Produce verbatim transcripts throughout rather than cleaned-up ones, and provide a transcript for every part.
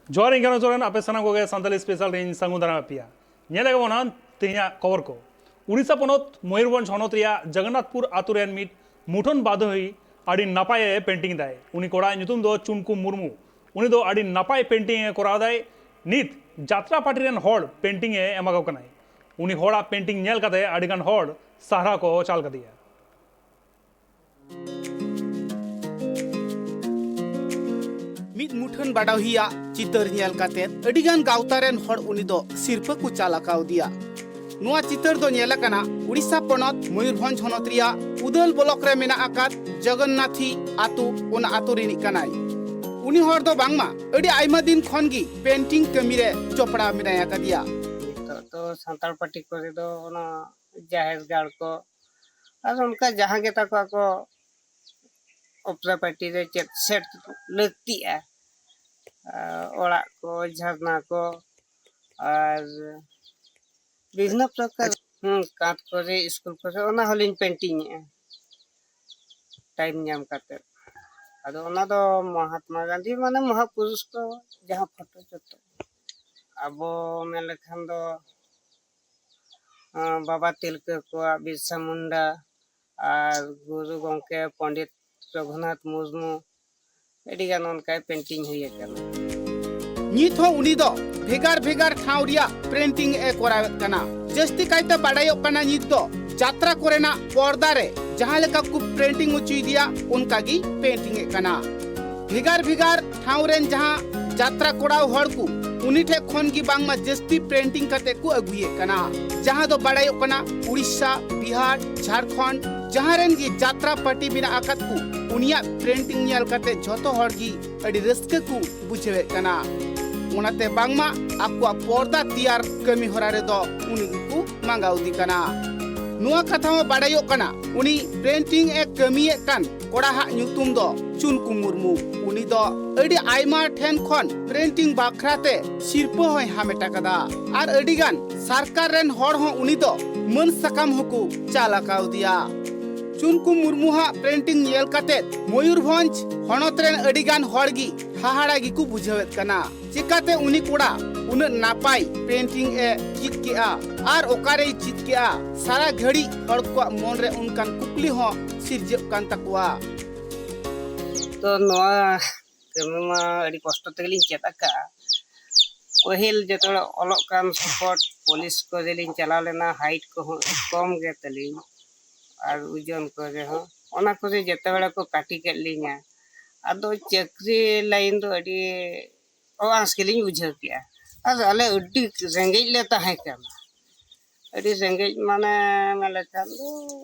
ᱡᱚᱦᱟᱨ, ᱤᱧ ᱠᱟᱱᱟ ᱡᱚᱨᱮᱱ, ᱟᱯᱮ ᱥᱟᱱᱟᱢ ᱠᱚᱜᱮ ᱥᱟᱱᱛᱟᱲᱤ ᱥᱯᱮᱥᱟᱞ ᱨᱮᱧ ᱥᱟᱹᱜᱩᱱ ᱫᱟᱨᱟᱢ ᱯᱮᱭᱟ᱾ ᱧᱮᱞ ᱟᱵᱚᱱ ᱱᱟᱦᱟᱜ ᱛᱮᱦᱮᱧᱟᱜ ᱠᱷᱚᱵᱚᱨ ᱠᱚ᱾ ᱩᱲᱤᱥᱥᱟ ᱯᱚᱱᱚᱛ ᱢᱚᱭᱩᱨᱵᱷᱚᱸᱡᱽ ᱦᱚᱱᱚᱛ ᱨᱮᱭᱟᱜ ᱡᱚᱜᱚᱱᱱᱟᱛᱷᱯᱩᱨ ᱟᱛᱳ ᱨᱮᱱ ᱢᱤᱫ ᱢᱩᱴᱷᱟᱹᱱ ᱵᱟᱰᱚᱦᱤ ᱟᱹᱰᱤ ᱱᱟᱯᱟᱭ ᱮ ᱯᱮᱱᱴᱤᱝ ᱫᱟᱭ᱾ ᱩᱱᱤ ᱠᱚᱲᱟᱣᱟᱜ ᱧᱩᱛᱩᱢ ᱫᱚ ᱪᱩᱱᱠᱩ ᱢᱩᱨᱢᱩ᱾ ᱩᱱᱤ ᱫᱚ ᱟᱹᱰᱤ ᱱᱟᱯᱟᱭ ᱯᱮᱱᱴᱤᱝ ᱮ ᱠᱚᱨᱟᱣ ᱫᱟᱭ᱾ ᱱᱤᱛ ᱡᱟᱛᱨᱟ ᱯᱟᱨᱴᱤ ᱨᱮᱱ ᱦᱚᱲ ᱯᱮᱱᱴᱤᱝ ᱮ ᱮᱢᱟ ᱠᱚ ᱠᱟᱱᱟᱭ᱾ ᱩᱱᱤ ᱦᱚᱲᱟᱜ ᱯᱮᱱᱴᱤᱝ ᱧᱮᱞ ᱠᱟᱛᱮ ᱟᱹᱰᱤ ᱜᱟᱱ ᱦᱚᱲ ᱥᱟᱨᱦᱟᱣ ᱠᱚ ᱪᱟᱞ ᱠᱟᱫᱮᱭᱟ᱾ ᱢᱤᱫ ᱢᱩᱴᱷᱟᱹᱱ ᱵᱟᱰᱚᱦᱤᱭᱟᱜ ᱪᱤᱛᱟᱹᱨ ᱧᱮᱞ ᱠᱟᱛᱮ ᱟᱹᱰᱤ ᱜᱟᱱ ᱜᱟᱶᱛᱟ ᱨᱮᱱ ᱦᱚᱲ ᱩᱱᱤ ᱫᱚ ᱥᱤᱨᱯᱟᱹ ᱠᱚ ᱪᱟᱞ ᱟᱠᱟᱣᱫᱮᱭᱟ᱾ ᱱᱚᱣᱟ ᱪᱤᱛᱟᱹᱨ ᱫᱚ ᱧᱮᱞ ᱟᱠᱟᱱᱟ ᱩᱲᱤᱥᱥᱟ ᱯᱚᱱᱚᱛ ᱢᱚᱭᱩᱨᱵᱷᱚᱸᱡᱽ ᱦᱚᱱᱚᱛ ᱨᱮᱭᱟᱜ ᱩᱫᱟᱹᱞ ᱵᱞᱚᱠ ᱨᱮ ᱢᱮᱱᱟᱜ ᱟᱠᱟᱫ ᱡᱚᱜᱚᱱᱱᱟᱛᱷᱤ ᱟᱛᱳ, ᱚᱱᱟ ᱟᱛᱳ ᱨᱤᱱᱤᱡ ᱠᱟᱱᱟᱭ᱾ ᱩᱱᱤ ᱦᱚᱲ ᱫᱚ ᱵᱟᱝᱢᱟ ᱟᱹᱰᱤ ᱟᱭᱢᱟ ᱫᱤᱱ ᱠᱷᱚᱱ ᱜᱮ ᱯᱮᱱᱴᱤᱝ ᱠᱟᱹᱢᱤ ᱨᱮ ᱡᱚᱯᱲᱟᱣ ᱢᱮᱱᱟᱭ ᱟᱠᱟᱫᱮᱭᱟ᱾ ᱱᱤᱛᱚᱜ ᱫᱚ ᱥᱟᱱᱛᱟᱲ ᱯᱟᱨᱴᱤ ᱠᱚᱨᱮ ᱫᱚ ᱚᱱᱟ ᱡᱟᱦᱮᱨ ᱜᱟᱲ ᱠᱚ ᱟᱨ ᱚᱱᱠᱟ ᱡᱟᱦᱟᱸ ᱜᱮ ᱛᱟᱠᱚ ᱟᱠᱚ ᱚᱯᱮᱨᱟ ᱯᱟᱨᱴᱤ ᱨᱮ ᱪᱮᱫ ᱥᱮᱴ ᱞᱟᱹᱠᱛᱤᱜᱼᱟ, ᱟᱨ ᱚᱲᱟᱜ ᱠᱚ, ᱡᱷᱟᱨᱱᱟ ᱠᱚ, ᱟᱨ ᱵᱤᱵᱷᱤᱱᱱᱚ ᱯᱨᱚᱠᱟᱨ, ᱦᱩᱸ, ᱠᱟᱸᱛ ᱠᱚᱨᱮ, ᱥᱠᱩᱞ ᱠᱚᱨᱮ, ᱚᱱᱟ ᱦᱚᱸᱞᱤᱧ ᱯᱮᱱᱴᱤᱝ ᱮᱜᱼᱟ ᱴᱟᱭᱤᱢ ᱧᱟᱢ ᱠᱟᱛᱮ᱾ ᱟᱫᱚ ᱚᱱᱟ ᱫᱚ ᱢᱚᱦᱟᱛᱢᱟ ᱜᱟᱱᱫᱷᱤ, ᱢᱟᱱᱮ ᱢᱚᱦᱟᱯᱩᱨᱩᱥ ᱠᱚ ᱡᱟᱦᱟᱸ ᱯᱷᱳᱴᱳ ᱡᱚᱛᱚ, ᱟᱵᱚ ᱢᱮᱱ ᱞᱮᱠᱷᱟᱱ ᱫᱚ, ᱟᱸ, ᱵᱟᱵᱟ ᱛᱤᱞᱠᱟᱹ ᱠᱚᱣᱟᱜ, ᱵᱤᱨᱥᱟ ᱢᱩᱱᱰᱟ ᱟᱨ ᱜᱩᱨᱩ ᱜᱚᱢᱠᱮ ᱯᱚᱱᱰᱤᱛ ᱨᱚᱜᱷᱩᱱᱟᱛᱷ ᱢᱩᱨᱢᱩ, ᱟᱹᱰᱤ ᱜᱟᱱ ᱚᱱᱠᱟᱭ ᱯᱮᱱᱴᱤᱝ ᱦᱩᱭ ᱟᱠᱟᱱᱟ᱾ ᱱᱤᱛ ᱦᱚᱸ ᱩᱱᱤ ᱫᱚ ᱵᱷᱮᱜᱟᱨ ᱵᱷᱮᱜᱟᱨ ᱴᱷᱟᱶ ᱨᱮᱭᱟᱜ ᱯᱮᱱᱴᱤᱝ ᱮ ᱠᱚᱨᱟᱣᱮᱫ ᱠᱟᱱᱟ᱾ ᱡᱟᱹᱥᱛᱤ ᱠᱟᱭᱛᱮ ᱵᱟᱰᱟᱭᱚᱜ ᱠᱟᱱᱟ ᱱᱤᱛ ᱫᱚ ᱡᱟᱛᱨᱟ ᱠᱚᱨᱮᱱᱟᱜ ᱯᱚᱨᱫᱟ ᱨᱮ ᱡᱟᱦᱟᱸ ᱞᱮᱠᱟ ᱠᱚ ᱯᱮᱱᱴᱤᱝ ᱦᱚᱪᱚᱭᱮᱫᱮᱭᱟ, ᱚᱱᱠᱟ ᱜᱮ ᱯᱮᱱᱴᱤᱝ ᱮᱫ ᱠᱟᱱᱟ᱾ ᱵᱷᱮᱜᱟᱨ ᱵᱷᱮᱜᱟᱨ ᱴᱷᱟᱶ ᱨᱮᱱ ᱡᱟᱦᱟᱸ ᱡᱟᱛᱨᱟ ᱠᱚᱨᱟᱣ ᱦᱚᱲ ᱠᱚ ᱩᱱᱤ ᱴᱷᱮᱱ ᱠᱷᱚᱱ ᱜᱮ ᱵᱟᱝᱢᱟ ᱡᱟᱹᱥᱛᱤ ᱯᱮᱱᱴᱤᱝ ᱠᱟᱛᱮ ᱠᱚ ᱟᱹᱜᱩᱭᱮᱫ ᱠᱟᱱᱟ, ᱡᱟᱦᱟᱸ ᱫᱚ ᱵᱟᱰᱟᱭᱚᱜ ᱠᱟᱱᱟ ᱩᱲᱤᱥᱥᱟ, ᱵᱤᱦᱟᱨ, ᱡᱷᱟᱲᱠᱷᱚᱸᱰ, ᱡᱟᱦᱟᱸ ᱨᱮᱱ ᱜᱮ ᱡᱟᱛᱨᱟ ᱯᱟᱨᱴᱤ ᱢᱮᱱᱟᱜ ᱟᱠᱟᱫ ᱠᱚ, ᱩᱱᱤᱭᱟᱜ ᱯᱮᱱᱴᱤᱝ ᱧᱮᱞ ᱠᱟᱛᱮ ᱡᱷᱚᱛᱚ ᱦᱚᱲ ᱜᱮ ᱟᱹᱰᱤ ᱨᱟᱹᱥᱠᱟᱹ ᱠᱚ ᱵᱩᱡᱷᱟᱹᱣᱮᱫ ᱠᱟᱱᱟ᱾ ᱚᱱᱟᱛᱮ ᱵᱟᱝᱢᱟ ᱟᱠᱚᱣᱟᱜ ᱯᱚᱨᱫᱟ ᱛᱮᱭᱟᱨ ᱠᱟᱹᱢᱤ ᱦᱚᱨᱟ ᱨᱮᱫᱚ ᱩᱱᱤ ᱜᱮᱠᱚ ᱢᱟᱸᱜᱟᱣ ᱤᱫᱤ ᱠᱟᱱᱟ᱾ ᱱᱚᱣᱟ ᱠᱟᱛᱷᱟ ᱦᱚᱸ ᱵᱟᱰᱟᱭᱚᱜ ᱠᱟᱱᱟ, ᱩᱱᱤ ᱯᱮᱱᱴᱤᱝ ᱮ ᱠᱟᱹᱢᱤᱭᱮᱫ ᱠᱟᱱ ᱠᱚᱲᱟ ᱦᱟᱜ ᱧᱩᱛᱩᱢ ᱫᱚ ᱪᱩᱱᱠᱩ ᱢᱩᱨᱢᱩ᱾ ᱩᱱᱤ ᱫᱚ ᱟᱹᱰᱤ ᱟᱭᱢᱟ ᱴᱷᱮᱱ ᱠᱷᱚᱱ ᱯᱮᱱᱴᱤᱝ ᱵᱟᱠᱷᱨᱟ ᱛᱮ ᱥᱤᱨᱯᱟᱹ ᱦᱚᱸᱭ ᱦᱟᱢᱮᱴ ᱟᱠᱟᱫᱟ ᱟᱨ ᱟᱹᱰᱤ ᱜᱟᱱ ᱥᱚᱨᱠᱟᱨ ᱨᱮᱱ ᱦᱚᱲ ᱦᱚᱸ ᱩᱱᱤ ᱫᱚ ᱢᱟᱹᱱ ᱥᱟᱠᱟᱢ ᱦᱚᱸᱠᱚ ᱪᱟᱞ ᱟᱠᱟᱣᱫᱮᱭᱟ᱾ ᱪᱩᱱᱠᱩ ᱢᱩᱨᱢᱩ ᱦᱟᱜ ᱯᱮᱱᱴᱤᱝ ᱧᱮᱞ ᱠᱟᱛᱮ ᱢᱚᱭᱩᱨᱵᱷᱚᱸᱡᱽ ᱦᱚᱱᱚᱛ ᱨᱮᱱ ᱟᱹᱰᱤ ᱜᱟᱱ ᱦᱚᱲ ᱜᱮ ᱦᱟᱦᱟᱲᱟ ᱜᱮᱠᱚ ᱵᱩᱡᱷᱟᱹᱣᱮᱫ ᱠᱟᱱᱟ᱾ ᱪᱮᱠᱟᱛᱮ ᱩᱱᱤ ᱠᱚᱲᱟ ᱩᱱᱟᱹᱜ ᱱᱟᱯᱟᱭ ᱯᱮᱱᱴᱤᱝ ᱮ ᱪᱮᱫ ᱠᱮᱜᱼᱟ ᱟᱨ ᱚᱠᱟᱨᱮᱭ ᱪᱮᱫ ᱠᱮᱜᱼᱟ? ᱥᱟᱨᱟ ᱜᱷᱟᱹᱲᱤᱡ ᱦᱚᱲ ᱠᱚᱣᱟᱜ ᱢᱚᱱ ᱨᱮ ᱚᱱᱠᱟᱱ ᱠᱩᱠᱞᱤ ᱦᱚᱸ ᱥᱤᱨᱡᱟᱹᱜ ᱠᱟᱱ ᱛᱟᱠᱚᱣᱟ᱾ ᱛᱚ ᱱᱚᱣᱟ ᱠᱟᱹᱢᱤ ᱢᱟ ᱟᱹᱰᱤ ᱠᱚᱥᱴᱚ ᱛᱮᱜᱮᱞᱤᱧ ᱪᱮᱫ ᱟᱠᱟᱫᱼᱟ᱾ ᱯᱟᱹᱦᱤᱞ ᱡᱚᱛᱚ ᱦᱚᱲ ᱚᱞᱚᱜ ᱠᱟᱱ ᱥᱚᱠᱚᱴ ᱯᱩᱞᱤᱥ ᱠᱚᱨᱮᱞᱤᱧ ᱪᱟᱞᱟᱣ ᱞᱮᱱᱟ, ᱦᱟᱭᱤᱴ ᱠᱚᱦᱚᱸ ᱠᱚᱢ ᱜᱮ ᱛᱟᱹᱞᱤᱧ ᱟᱨ ᱳᱡᱚᱱ ᱠᱚᱨᱮ ᱦᱚᱸ, ᱚᱱᱟ ᱠᱚᱨᱮ ᱡᱚᱛᱚ ᱦᱚᱲ ᱠᱚ ᱠᱟᱹᱴᱤ ᱠᱮᱫ ᱞᱤᱧᱟ᱾ ᱟᱫᱚ ᱪᱟᱹᱠᱨᱤ ᱞᱟᱭᱤᱱ ᱫᱚ ᱟᱹᱰᱤ ᱟᱸᱥ ᱜᱮᱞᱤᱧ ᱵᱩᱡᱷᱟᱹᱣ ᱠᱮᱜᱼᱟ᱾ ᱟᱨ ᱟᱞᱮ ᱟᱹᱰᱤ ᱨᱮᱸᱜᱮᱡ ᱞᱮ ᱛᱟᱦᱮᱸ ᱠᱟᱱᱟ, ᱟᱹᱰᱤ ᱨᱮᱸᱜᱮᱡ ᱢᱟᱱᱮ ᱢᱮᱱ ᱞᱮᱠᱷᱟᱱ ᱫᱚ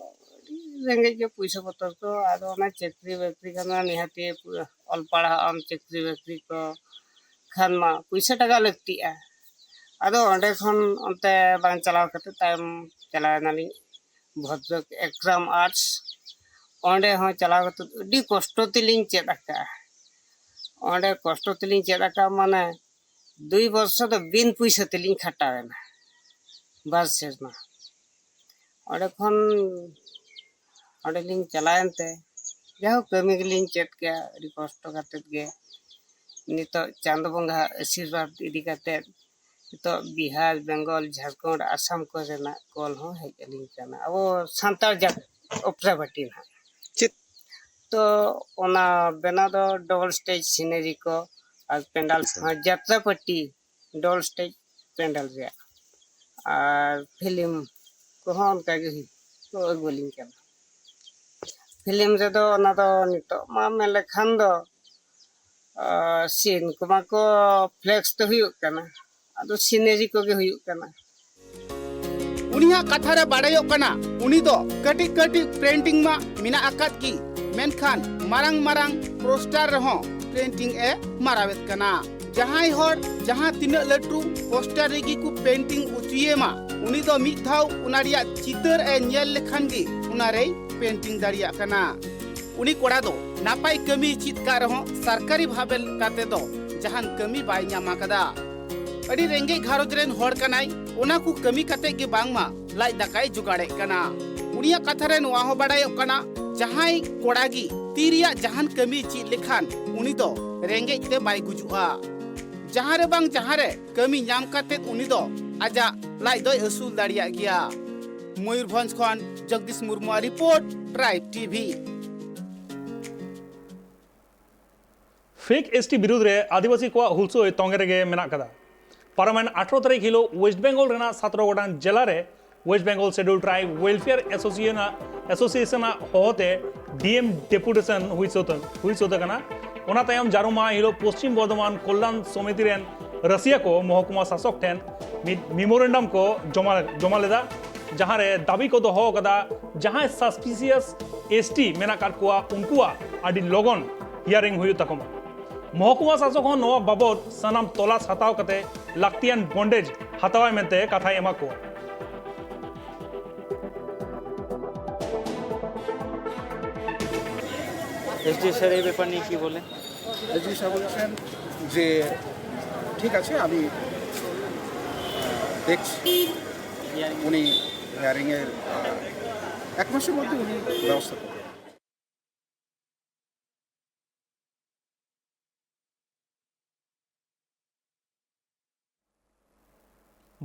ᱟᱹᱰᱤ ᱨᱮᱸᱜᱮᱡ ᱜᱮ ᱯᱩᱭᱥᱟᱹ ᱯᱚᱛᱚᱨ ᱠᱚ᱾ ᱟᱫᱚ ᱚᱱᱟ ᱪᱟᱹᱠᱨᱤ ᱵᱟᱹᱠᱨᱤ ᱠᱷᱟᱱ ᱢᱟ ᱱᱤᱦᱟᱹᱛᱤ ᱚᱞ ᱯᱟᱲᱦᱟᱜ ᱟᱢ, ᱪᱟᱹᱠᱨᱤ ᱵᱟᱹᱠᱨᱤ ᱠᱚ ᱠᱷᱟᱱ ᱢᱟ ᱯᱩᱭᱥᱟᱹ ᱴᱟᱠᱟ ᱞᱟᱹᱠᱛᱤᱜᱼᱟ᱾ ᱟᱫᱚ ᱚᱸᱰᱮ ᱠᱷᱚᱱ ᱚᱱᱛᱮ ᱵᱟᱝ ᱪᱟᱞᱟᱣ ᱠᱟᱛᱮ ᱛᱟᱭᱚᱢ ᱪᱟᱞᱟᱣ ᱮᱱᱟᱞᱤᱧ ᱵᱷᱚᱫᱨᱚᱠ ᱮᱠᱨᱟᱢ ᱟᱨᱴᱥ᱾ ᱚᱸᱰᱮ ᱦᱚᱸ ᱪᱟᱞᱟᱣ ᱠᱟᱛᱮ ᱟᱹᱰᱤ ᱠᱚᱥᱴᱚ ᱛᱮᱞᱤᱧ ᱪᱮᱫ ᱟᱠᱟᱫᱼᱟ᱾ ᱚᱸᱰᱮ ᱠᱚᱥᱴᱚ ᱛᱮᱞᱤᱧ ᱪᱮᱫ ᱟᱠᱟᱫᱼᱟ, ᱢᱟᱱᱮ ᱫᱩᱭ ᱵᱚᱨᱥᱚ ᱫᱚ ᱵᱤᱱ ᱯᱩᱭᱥᱟᱹ ᱛᱮᱞᱤᱧ ᱠᱷᱟᱴᱟᱣ ᱮᱱᱟ, ᱵᱟᱨ ᱥᱮᱨᱢᱟ᱾ ᱚᱸᱰᱮ ᱠᱷᱚᱱ ᱚᱸᱰᱮᱞᱤᱧ ᱪᱟᱞᱟᱣᱮᱱ ᱛᱮ ᱡᱟᱭᱦᱳᱠ ᱠᱟᱹᱢᱤ ᱜᱮᱞᱤᱧ ᱪᱮᱫ ᱠᱮᱜᱼᱟ ᱟᱹᱰᱤ ᱠᱚᱥᱴᱚ ᱠᱟᱛᱮᱫ ᱜᱮ᱾ ᱱᱤᱛᱚᱜ ᱪᱟᱸᱫᱚ ᱵᱚᱸᱜᱟ ᱟᱥᱤᱨᱵᱟᱫᱽ ᱤᱫᱤ ᱠᱟᱛᱮᱫ ᱱᱤᱛᱚᱜ ᱵᱤᱦᱟᱨ, ᱵᱮᱝᱜᱚᱞ, ᱡᱷᱟᱲᱠᱷᱚᱸᱰ, ᱟᱥᱟᱢ ᱠᱚᱨᱮᱱᱟᱜ ᱠᱚᱞ ᱦᱚᱸ ᱦᱮᱡ ᱟᱹᱞᱤᱧ ᱠᱟᱱᱟ, ᱟᱵᱚ ᱥᱟᱱᱛᱟᱲ ᱡᱟᱹᱛ ᱚᱯᱮᱨᱟ ᱯᱟᱹᱴᱤ ᱱᱟᱦᱟᱜ᱾ ᱪᱮᱫ? ᱛᱚ ᱚᱱᱟ ᱵᱮᱱᱟᱣ ᱫᱚ ᱰᱚᱵᱚᱞ ᱥᱴᱮᱡᱽ ᱥᱤᱱᱮᱨᱤ ᱠᱚ ᱟᱨ ᱯᱮᱱᱰᱟᱞ ᱦᱚᱸ ᱡᱟᱛᱨᱟ ᱯᱟᱹᱴᱤ ᱰᱚᱵᱚᱞ ᱥᱴᱮᱡᱽ ᱯᱮᱱᱰᱟᱞ ᱨᱮᱭᱟᱜ, ᱟᱨ ᱯᱷᱤᱞᱢ ᱠᱚᱦᱚᱸ ᱚᱱᱠᱟ ᱜᱮ ᱦᱩᱭᱩᱜ ᱠᱚ ᱟᱹᱜᱩ ᱟᱹᱞᱤᱧ ᱠᱟᱱᱟ᱾ ᱯᱷᱤᱞᱢ ᱨᱮᱫᱚ ᱚᱱᱟ ᱫᱚ ᱱᱤᱛᱚᱜ ᱢᱟ ᱢᱮᱱ ᱞᱮᱠᱷᱟᱱ ᱫᱚ ᱥᱤᱱ ᱠᱚᱢᱟ ᱠᱚ ᱯᱷᱞᱮᱠᱥ ᱛᱮ ᱦᱩᱭᱩᱜ ᱠᱟᱱᱟ, ᱟᱫᱚ ᱥᱤᱱᱮᱨᱤ ᱠᱚᱜᱮ ᱦᱩᱭᱩᱜ ᱠᱟᱱᱟ᱾ ᱩᱱᱤᱭᱟᱜ ᱠᱟᱛᱷᱟ ᱨᱮ ᱵᱟᱲᱟᱭᱚᱜ ᱠᱟᱱᱟ, ᱩᱱᱤ ᱫᱚ ᱠᱟᱹᱴᱤᱡ ᱠᱟᱹᱴᱤᱡ ᱯᱮᱱᱴᱤᱝ ᱢᱟ ᱢᱮᱱᱟᱜ ᱟᱠᱟᱫ ᱜᱮ, ᱢᱮᱱᱠᱷᱟᱱ ᱢᱟᱨᱟᱝ ᱢᱟᱨᱟᱝ ᱯᱳᱥᱴᱟᱨ ᱨᱮᱦᱚᱸ ᱯᱮᱱᱴᱤᱝ ᱮ ᱢᱟᱨᱟᱣᱮᱫ ᱠᱟᱱᱟ᱾ ᱡᱟᱦᱟᱸᱭ ᱦᱚᱲ ᱡᱟᱦᱟᱸ ᱛᱤᱱᱟᱹᱜ ᱞᱟᱹᱴᱩ ᱯᱳᱥᱴᱟᱨ ᱨᱮᱜᱮ ᱠᱚ ᱯᱮᱱᱴᱤᱝ ᱦᱚᱪᱚᱭᱮ ᱢᱟ, ᱩᱱᱤ ᱫᱚ ᱢᱤᱫ ᱫᱷᱟᱣ ᱚᱱᱟ ᱨᱮᱭᱟᱜ ᱪᱤᱛᱟᱹᱨ ᱮ ᱧᱮᱞ ᱞᱮᱠᱷᱟᱱ ᱜᱮ ᱚᱱᱟ ᱨᱮᱭ ᱯᱮᱱᱴᱤᱝ ᱫᱟᱲᱮᱭᱟᱜ ᱠᱟᱱᱟ᱾ ᱩᱱᱤ ᱠᱚᱲᱟ ᱫᱚ ᱱᱟᱯᱟᱭ ᱠᱟᱹᱢᱤ ᱪᱮᱫ ᱠᱟᱜ ᱨᱮᱦᱚᱸ ᱥᱚᱨᱠᱟᱨᱤ ᱵᱷᱟᱵᱮ ᱠᱟᱛᱮ ᱫᱚ ᱡᱟᱦᱟᱱ ᱠᱟᱹᱢᱤ ᱵᱟᱭ ᱧᱟᱢ ᱟᱠᱟᱫᱟ᱾ ᱟᱹᱰᱤ ᱨᱮᱸᱜᱮᱡ ᱜᱷᱟᱨᱚᱸᱡᱽ ᱨᱮᱱ ᱦᱚᱲ ᱠᱟᱱᱟᱭ, ᱚᱱᱟ ᱠᱚ ᱠᱟᱹᱢᱤ ᱠᱟᱛᱮ ᱜᱮ ᱵᱟᱝᱢᱟ ᱞᱟᱡ ᱫᱟᱠᱟᱭ ᱡᱚᱜᱟᱲᱮᱫ ᱠᱟᱱᱟ᱾ ᱩᱱᱤᱭᱟᱜ ᱠᱟᱛᱷᱟ ᱨᱮ ᱱᱚᱣᱟ ᱦᱚᱸ ᱵᱟᱲᱟᱭᱚᱜ ᱠᱟᱱᱟ, ᱡᱟᱦᱟᱸᱭ ᱠᱚᱲᱟ ᱜᱮ ᱛᱤ ᱨᱮᱭᱟᱜ ᱡᱟᱦᱟᱱ ᱠᱟᱹᱢᱤ ᱪᱮᱫ ᱞᱮᱠᱷᱟᱱ ᱩᱱᱤ ᱫᱚ ᱨᱮᱸᱜᱮᱡ ᱛᱮ ᱵᱟᱭ ᱜᱩᱡᱩᱜᱼᱟ᱾ ᱡᱟᱦᱟᱸ ᱨᱮ ᱵᱟᱝ ᱡᱟᱦᱟᱸ ᱨᱮ ᱠᱟᱹᱢᱤ ᱧᱟᱢ ᱠᱟᱛᱮ ᱩᱱᱤ ᱫᱚ ᱟᱡᱟᱜ ᱞᱟᱡ ᱫᱚᱭ ᱟᱹᱥᱩᱞ ᱫᱟᱲᱮᱭᱟᱜ ᱜᱮᱭᱟ᱾ ᱢᱚᱭᱩᱨᱵᱷᱚᱸᱡᱽ ᱠᱷᱚᱱ ᱡᱚᱜᱽᱫᱤᱥ ᱢᱩᱨᱢᱩᱣᱟᱜ report, tribe TV. Fake ST ᱵᱤᱨᱩᱫᱷ ᱨᱮ ᱟᱹᱫᱤᱵᱟᱹᱥᱤ ᱠᱚᱣᱟᱜ ᱦᱩᱞᱥᱟᱹᱭ ᱛᱚᱸᱜᱮ ᱨᱮᱜᱮ ᱢᱮᱱᱟᱜ ᱠᱟᱫᱟ᱾ ᱯᱟᱨᱚᱢᱮᱱ ᱟᱴᱷᱨᱚ ᱛᱟᱹᱨᱤᱠᱷ ᱦᱤᱞᱳᱜ ᱳᱭᱮᱥᱴ ᱵᱮᱝᱜᱚᱞ ᱨᱮᱱᱟᱜ ᱥᱟᱛᱮᱨᱚ ᱜᱚᱴᱟᱝ ᱡᱮᱞᱟ ᱨᱮ west Bengal schedule tribe welfare association ᱟᱜ, ᱮᱥᱳᱥᱤᱭᱮᱥᱚᱱ ᱟᱜ ᱦᱚᱦᱚᱛᱮ ᱰᱤ ᱮᱢ ᱰᱮᱯᱩᱴᱮᱥᱚᱱ ᱦᱩᱭ ᱥᱟᱹᱛ, ᱦᱩᱭ ᱥᱟᱹᱛ ᱟᱠᱟᱱᱟ᱾ ᱚᱱᱟ ᱛᱟᱭᱚᱢ ᱡᱟᱹᱨᱩᱢ ᱢᱟᱦᱟ ᱦᱤᱞᱳᱜ ᱯᱚᱥᱪᱤᱢ ᱵᱚᱨᱫᱷᱚᱢᱟᱱ ᱠᱚᱞᱞᱟᱱ ᱥᱚᱢᱤᱛᱤ ᱨᱮᱱ ᱨᱟᱹᱥᱤᱭᱟ ᱠᱚ ᱢᱚᱦᱚᱠᱩᱢᱟ ᱥᱟᱥᱚᱠ ᱴᱷᱮᱱ ᱢᱤᱫ ᱢᱮᱢᱳᱨᱮᱱᱰᱟᱢ ᱠᱚ ᱡᱚᱢᱟ, ᱡᱚᱢᱟ ᱞᱮᱫᱟ, ᱡᱟᱦᱟᱸ ᱨᱮ ᱫᱟᱹᱵᱤ ᱠᱚ ᱫᱚᱦᱚ ᱟᱠᱟᱫᱟ, ᱡᱟᱦᱟᱸᱭ ᱥᱟᱥᱯᱤᱥᱤᱭᱟᱥ ᱮᱥᱴᱤ ᱢᱮᱱᱟᱜ ᱟᱠᱟᱫ ᱠᱚᱣᱟ, ᱩᱱᱠᱩᱣᱟᱜ ᱟᱹᱰᱤ ᱞᱚᱜᱚᱱ ᱦᱤᱭᱟᱨᱤᱝ ᱦᱩᱭᱩᱜ ᱛᱟᱠᱚ ᱢᱟ᱾ ᱢᱚᱦᱚᱠᱩᱢᱟ ᱥᱟᱥᱚᱠ ᱦᱚᱸ ᱱᱚᱣᱟ ᱵᱟᱵᱚᱛ ᱥᱟᱱᱟᱢ ᱛᱚᱞᱟᱥ ᱦᱟᱛᱟᱣ ᱠᱟᱛᱮ ᱞᱟᱹᱠᱛᱤᱭᱟᱱ ᱵᱚᱱᱰᱮᱡᱽ ᱦᱟᱛᱟᱣᱟᱭ ᱢᱮᱱᱛᱮ ᱠᱟᱛᱷᱟᱭ ᱮᱢᱟ ᱠᱚᱣᱟ᱾ এসডি স্যার এই ব্যাপার নিয়ে কি বলে? এসডি স্যার বলছেন যে ঠিক আছে, আমি দেখছি, উনি হিয়ারিংয়ের এক মাসের মধ্যে উনি ব্যবস্থা করবেন।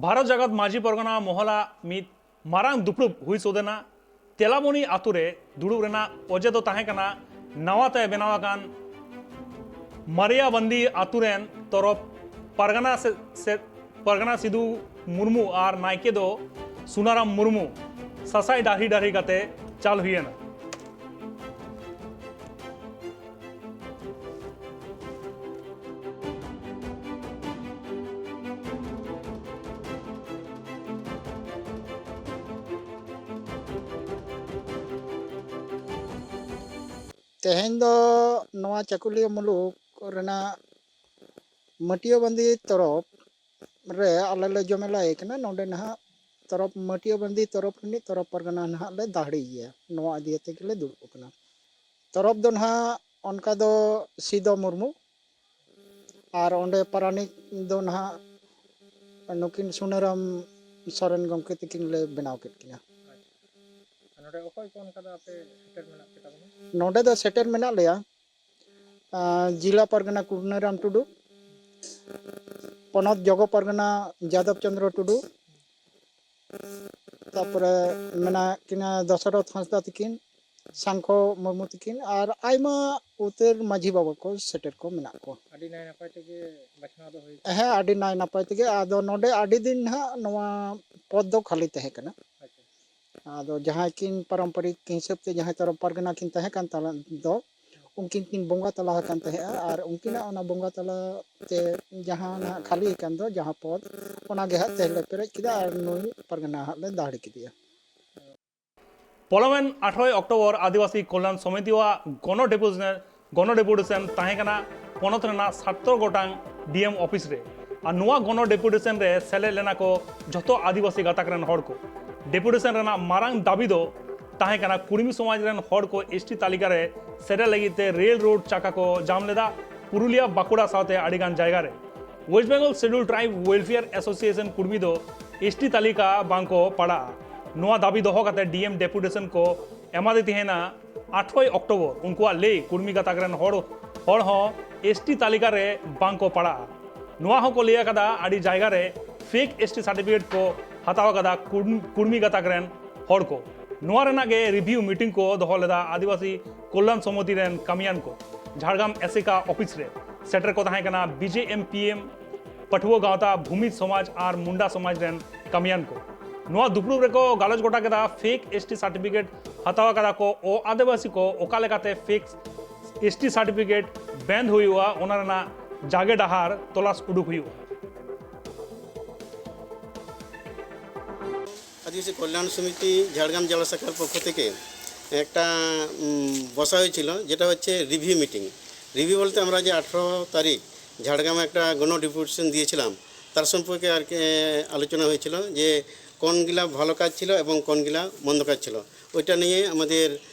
ᱵᱷᱟᱨᱚᱛ ᱡᱟᱠᱟᱛ ᱢᱟᱹᱡᱷᱤ ᱯᱟᱨᱜᱟᱱᱟ ᱢᱚᱦᱚᱞᱟᱜ ᱢᱤᱫ ᱢᱟᱨᱟᱝ ᱫᱩᱯᱲᱩᱵ ᱦᱩᱭ ᱥᱚᱫᱮᱱᱟ᱾ ᱛᱮᱞᱟᱢᱚᱱᱤ ᱟᱛᱳ ᱨᱮ ᱫᱩᱲᱩᱵ ᱨᱮᱱᱟᱜ ᱚᱡᱮ ᱫᱚ ᱛᱟᱦᱮᱸ ᱠᱟᱱᱟ ᱱᱟᱣᱟ ᱛᱮ ᱵᱮᱱᱟᱣ ᱟᱠᱟᱱ ᱢᱟᱨᱤᱭᱟᱵᱟᱱᱫᱤ ᱟᱛᱳ ᱨᱮᱱ ᱛᱚᱨᱚᱯ ᱯᱟᱨᱜᱟᱱᱟ ᱥᱮ, ᱥᱮ, ᱯᱟᱨᱜᱟᱱᱟ ᱥᱤᱫᱩ ᱢᱩᱨᱢᱩ ᱟᱨ ᱱᱟᱭᱠᱮ ᱫᱚ ᱥᱩᱱᱟᱨᱟᱢ ᱢᱩᱨᱢᱩ ᱥᱟᱥᱟᱭ ᱰᱟᱹᱦᱤ ᱰᱟᱹᱦᱤ ᱠᱟᱛᱮ ᱪᱟᱞ ᱦᱩᱭᱮᱱᱟ᱾ ᱛᱮᱦᱮᱧ ᱫᱚ ᱱᱚᱣᱟ ᱪᱟᱹᱠᱩᱞᱤᱭᱟᱹ ᱢᱩᱞᱩᱠ ᱨᱮᱱᱟᱜ ᱢᱟᱹᱴᱤᱭᱟᱹ ᱵᱟᱸᱫᱤ ᱛᱚᱨᱚᱯ ᱨᱮ ᱟᱞᱮ ᱞᱮ ᱡᱚᱢᱮᱞᱟᱭ ᱠᱟᱱᱟ᱾ ᱱᱚᱰᱮ ᱱᱟᱦᱟᱜ ᱛᱚᱨᱚᱯ, ᱢᱟᱹᱴᱤᱭᱟᱹ ᱵᱟᱸᱫᱤ ᱛᱚᱨᱚᱯ ᱨᱤᱱᱤᱡ ᱛᱚᱨᱚᱯ ᱯᱟᱨᱜᱟᱱᱟ ᱱᱟᱦᱟᱜ ᱞᱮ ᱫᱟᱦᱲᱤ ᱜᱮᱭᱟ᱾ ᱱᱚᱣᱟ ᱤᱫᱤ ᱠᱟᱛᱮ ᱜᱮᱞᱮ ᱫᱩᱲᱩᱵ ᱟᱠᱟᱱᱟ᱾ ᱛᱚᱨᱚᱯ ᱫᱚ ᱱᱟᱦᱟᱜ ᱚᱱᱠᱟ ᱫᱚ ᱥᱤᱫᱚ ᱢᱩᱨᱢᱩ, ᱟᱨ ᱚᱸᱰᱮ ᱯᱟᱨᱟᱱᱤᱠ ᱫᱚ ᱱᱟᱦᱟᱜ ᱱᱩᱠᱤᱱ ᱥᱩᱱᱟᱹᱨᱟᱢ ᱥᱚᱨᱮᱱ ᱜᱚᱢᱠᱮ ᱛᱟᱹᱠᱤᱱ ᱞᱮ ᱵᱮᱱᱟᱣ ᱠᱮᱫ ᱠᱤᱱᱟ᱾ ᱟᱨ ᱱᱚᱰᱮ ᱚᱠᱚᱭ ᱠᱚ ᱚᱱᱠᱟ ᱫᱚ ᱟᱯᱮ ᱥᱮᱴᱮᱨ ᱢᱮᱱᱟᱜ ᱯᱮ ᱛᱟᱵᱚᱱᱟ? ᱱᱚᱰᱮ ᱫᱚ ᱥᱮᱴᱮᱨ ᱢᱮᱱᱟᱜ ᱞᱮᱭᱟ, ᱟᱸ, ᱡᱤᱞᱟ ᱯᱟᱨᱜᱟᱱᱟ ᱠᱩᱨᱱᱟᱹᱨᱟᱢ ᱴᱩᱰᱩ, ᱯᱚᱱᱚᱛ ᱡᱚᱜᱚ ᱯᱟᱨᱜᱟᱱᱟ ᱡᱟᱫᱚᱵ ᱪᱚᱸᱫᱽᱨᱚ ᱴᱩᱰᱩ, ᱛᱟᱯᱚᱨᱮ ᱢᱮᱱᱟᱜ ᱠᱤᱱᱟ ᱫᱚᱥᱚᱨᱚᱛᱷ ᱦᱟᱸᱥᱫᱟ ᱛᱟᱹᱠᱤᱱ, ᱥᱟᱝᱠᱷᱚ ᱢᱩᱨᱢᱩ ᱛᱟᱹᱠᱤᱱ ᱟᱨ ᱟᱭᱢᱟ ᱩᱛᱟᱹᱨ ᱢᱟᱹᱡᱷᱤ ᱵᱟᱵᱟ ᱠᱚ ᱥᱮᱴᱮᱨ ᱠᱚ ᱢᱮᱱᱟᱜ ᱠᱚᱣᱟ᱾ ᱟᱹᱰᱤ ᱱᱟᱭ ᱱᱟᱯᱟᱭ ᱛᱮᱜᱮ ᱵᱟᱪᱷᱱᱟᱣ ᱫᱚ ᱦᱩᱭ ᱮᱱᱟ᱾ ᱦᱮᱸ, ᱟᱹᱰᱤ ᱱᱟᱭ ᱱᱟᱯᱟᱭ ᱛᱮᱜᱮ᱾ ᱟᱫᱚ ᱱᱚᱰᱮ ᱟᱹᱰᱤ ᱫᱤᱱ ᱱᱟᱦᱟᱜ ᱱᱚᱣᱟ ᱯᱚᱫᱽ ᱫᱚ ᱠᱷᱟᱹᱞᱤ ᱛᱟᱦᱮᱸ ᱠᱟᱱᱟ᱾ ᱟᱪᱪᱷᱟ᱾ ᱟᱫᱚ ᱡᱟᱦᱟᱸᱭ ᱠᱤᱱ ᱯᱟᱨᱚᱢᱯᱚᱨᱤᱠ ᱦᱤᱥᱟᱹᱵ ᱛᱮ ᱡᱟᱦᱟᱸᱭ ᱛᱟᱨᱟ ᱯᱟᱨᱜᱟᱱᱟ ᱠᱤᱱ ᱛᱟᱦᱮᱸ ᱠᱟᱱ ᱛᱟᱞᱟ ᱫᱚ, ᱩᱱᱠᱤᱱ ᱠᱤᱱ ᱵᱚᱸᱜᱟ ᱛᱟᱞᱟ ᱟᱠᱟᱱ ᱛᱟᱦᱮᱸᱜᱼᱟ ᱟᱨ ᱩᱱᱠᱤᱱᱟᱜ ᱚᱱᱟ ᱵᱚᱸᱜᱟ ᱛᱟᱞᱟ ᱛᱮ ᱡᱟᱦᱟᱸ ᱱᱟᱦᱟᱜ ᱠᱷᱟᱹᱞᱤ ᱟᱠᱟᱱ ᱫᱚ ᱡᱟᱦᱟᱸ ᱯᱚᱫᱽ, ᱚᱱᱟ ᱜᱮ ᱦᱟᱸᱜ ᱛᱮᱦᱮᱧ ᱞᱮ ᱯᱮᱨᱮᱡ ᱠᱮᱫᱟ ᱟᱨ ᱱᱩᱭ ᱯᱟᱨᱜᱟᱱᱟ ᱦᱟᱸᱜ ᱞᱮ ᱫᱟᱲᱮ ᱠᱮᱫᱮᱭᱟ᱾ ᱯᱚᱞᱚᱢᱮᱱ ᱟᱴᱷᱨᱚᱭ ᱚᱠᱴᱳᱵᱚᱨ ᱟᱹᱫᱤᱵᱟᱹᱥᱤ ᱠᱚᱞᱭᱟᱱ ᱥᱚᱢᱤᱛᱤᱣᱟᱜ ᱜᱚᱱᱚ ᱰᱮᱯᱩᱴᱮᱥᱚᱱ ᱜᱚᱱᱚ ᱰᱮᱯᱩᱴᱮᱥᱚᱱ ᱛᱟᱦᱮᱸ ᱠᱟᱱᱟ ᱯᱚᱱᱚᱛ ᱨᱮᱱᱟᱜ ᱥᱟᱛᱚᱨ ᱜᱚᱴᱟᱝ ᱰᱤ ᱮᱢ ᱚᱯᱷᱤᱥ ᱨᱮ᱾ ᱟᱨ ᱱᱚᱣᱟ ᱜᱚᱱᱚ ᱰᱮᱯᱩᱴᱮᱥᱚᱱ ᱨᱮ ᱥᱮᱞᱮᱫ ᱞᱮᱱᱟ ᱠᱚ ᱡᱷᱚᱛᱚ ᱟᱹᱫᱤᱵᱟᱹᱥᱤ ᱜᱟᱛᱟᱠ ᱨᱮᱱ ᱦᱚᱲ ᱠᱚ᱾ ᱰᱮᱯᱩᱴᱮᱥᱚᱱ ᱨᱮᱱᱟᱜ ᱢᱟᱨᱟᱝ ᱫᱟᱹᱵᱤ ᱫᱚ ᱛᱟᱦᱮᱸ ᱠᱟᱱᱟ ᱠᱩᱲᱢᱤ ᱥᱚᱢᱟᱡᱽ ᱨᱮᱱ ᱦᱚᱲ ᱠᱚ ᱮᱥ ᱴᱤ ᱛᱟᱹᱞᱤᱠᱟ ᱨᱮ ᱥᱮᱴᱮᱨ ᱞᱟᱹᱜᱤᱫ ᱛᱮ ᱨᱮᱞ ᱨᱳᱰ ᱪᱟᱠᱟ ᱠᱚ ᱡᱟᱢ ᱞᱮᱫᱟ ᱯᱩᱨᱩᱞᱤᱭᱟ, ᱵᱟᱸᱠᱩᱲᱟ ᱥᱟᱶᱛᱮ ᱟᱹᱰᱤᱜᱟᱱ ᱡᱟᱭᱜᱟ ᱨᱮ᱾ West Bengal scheduled tribe welfare association ᱠᱩᱲᱢᱤ ᱫᱚ ᱮᱥ ᱴᱤ ᱛᱟᱹᱞᱤᱠᱟ ᱵᱟᱝ ᱠᱚ ᱯᱟᱲᱟᱜᱼᱟ᱾ ᱱᱚᱣᱟ ᱫᱟᱹᱵᱤ ᱫᱚᱦᱚ ᱠᱟᱛᱮ ᱰᱤ ᱮᱢ ᱰᱮᱯᱩᱴᱮᱥᱚᱱ ᱠᱚ ᱮᱢᱟᱫᱮ ᱛᱟᱦᱮᱸᱱᱟ ᱟᱴᱷᱨᱚᱭ ᱚᱠᱴᱳᱵᱚᱨ᱾ ᱩᱱᱠᱩᱣᱟᱜ ᱞᱟᱹᱭ ᱠᱩᱲᱢᱤ ᱜᱟᱛᱟᱠ ᱨᱮᱱ ᱦᱚᱲ, ᱦᱚᱲ ᱦᱚᱸ ᱮᱥ ᱴᱤ ᱛᱟᱹᱞᱤᱠᱟ ᱨᱮ ᱵᱟᱝ ᱠᱚ ᱯᱟᱲᱟᱜᱼᱟ᱾ ᱱᱚᱣᱟ ᱦᱚᱸᱠᱚ ᱞᱟᱹᱭ ᱟᱠᱟᱫᱟ ᱟᱹᱰᱤ ᱡᱟᱭᱜᱟ ᱨᱮ ᱯᱷᱮᱠ ᱮᱥ ᱴᱤ ᱥᱟᱨᱴᱤᱯᱷᱤᱠᱮᱴ ᱠᱚ ᱦᱟᱛᱟᱣ ᱟᱠᱟᱫᱟ ᱠᱩᱲ-, ᱠᱩᱲᱢᱤ ᱜᱟᱛᱟᱠ ᱨᱮᱱ ᱦᱚᱲ ᱠᱚ᱾ ᱱᱚᱣᱟ ᱨᱮᱱᱟᱜ ᱜᱮ ᱨᱤᱵᱷᱤᱭᱩ ᱢᱤᱴᱤᱝ ᱠᱚ ᱫᱚᱦᱚ ᱞᱮᱫᱟ ᱟᱹᱫᱤᱵᱟᱹᱥᱤ ᱠᱚᱞᱭᱟᱱ ᱥᱚᱢᱤᱛᱤ ᱨᱮᱱ ᱠᱟᱹᱢᱤᱭᱟᱱ ᱠᱚ᱾ ᱡᱷᱟᱲᱜᱨᱟᱢ ᱮᱥᱮᱠᱟ ᱚᱯᱷᱤᱥ ᱨᱮ ᱥᱮᱴᱮᱨ ᱠᱚ ᱛᱟᱦᱮᱸ ᱠᱟᱱᱟ B J M P M, ᱯᱟᱹᱴᱷᱩᱣᱟᱹ ᱜᱟᱶᱛᱟ, ᱵᱷᱩᱢᱤᱡᱽ ᱥᱚᱢᱟᱡᱽ ᱟᱨ ᱢᱩᱱᱰᱟ ᱥᱚᱢᱟᱡᱽ ᱨᱮᱱ ᱠᱟᱹᱢᱤᱭᱟᱱ ᱠᱚ᱾ ᱱᱚᱣᱟ ᱫᱩᱯᱲᱩᱵ ᱨᱮᱠᱚ ᱜᱟᱞᱚᱪ ᱜᱚᱴᱟ ᱠᱮᱫᱟ ᱯᱷᱮᱠ ᱮᱥ ᱴᱤ ᱥᱟᱨᱴᱤᱯᱷᱤᱠᱮᱴ ᱦᱟᱛᱟᱣ ᱟᱠᱟᱫᱟ ᱠᱚ ᱚ ᱟᱹᱫᱤᱵᱟᱹᱥᱤ ᱠᱚ ᱚᱠᱟ ᱞᱮᱠᱟᱛᱮ ᱯᱷᱮᱠ ᱮᱥ ᱴᱤ ᱥᱟᱨᱴᱤᱯᱷᱤᱠᱮᱴ ᱵᱮᱱᱫ ᱦᱩᱭᱩᱜᱼᱟ, ᱚᱱᱟ ᱨᱮᱱᱟᱜ ᱡᱟᱜᱮ ᱰᱟᱦᱟᱨ ᱛᱚᱞᱟᱥ ᱩᱰᱩᱠ ᱦᱩᱭᱩᱜᱼᱟ᱾ আদিবাসী কল্যাণ সমিতি ঝাড়গ্রাম জেলা শাখার পক্ষ থেকে একটা উম, বসা হয়েছিল, যেটা হচ্ছে রিভিউ মিটিং। রিভিউ বলতে আমরা যে আঠারো তারিখ ঝাড়গ্রামে একটা গণ ডেপুটেশন দিয়েছিলাম, তার সম্পর্কে আর কি আলোচনা হয়েছিল যে কোনগুলা ভালো কাজ ছিল এবং কোনগুলা মন্দ কাজ ছিল, ওইটা নিয়ে আমাদের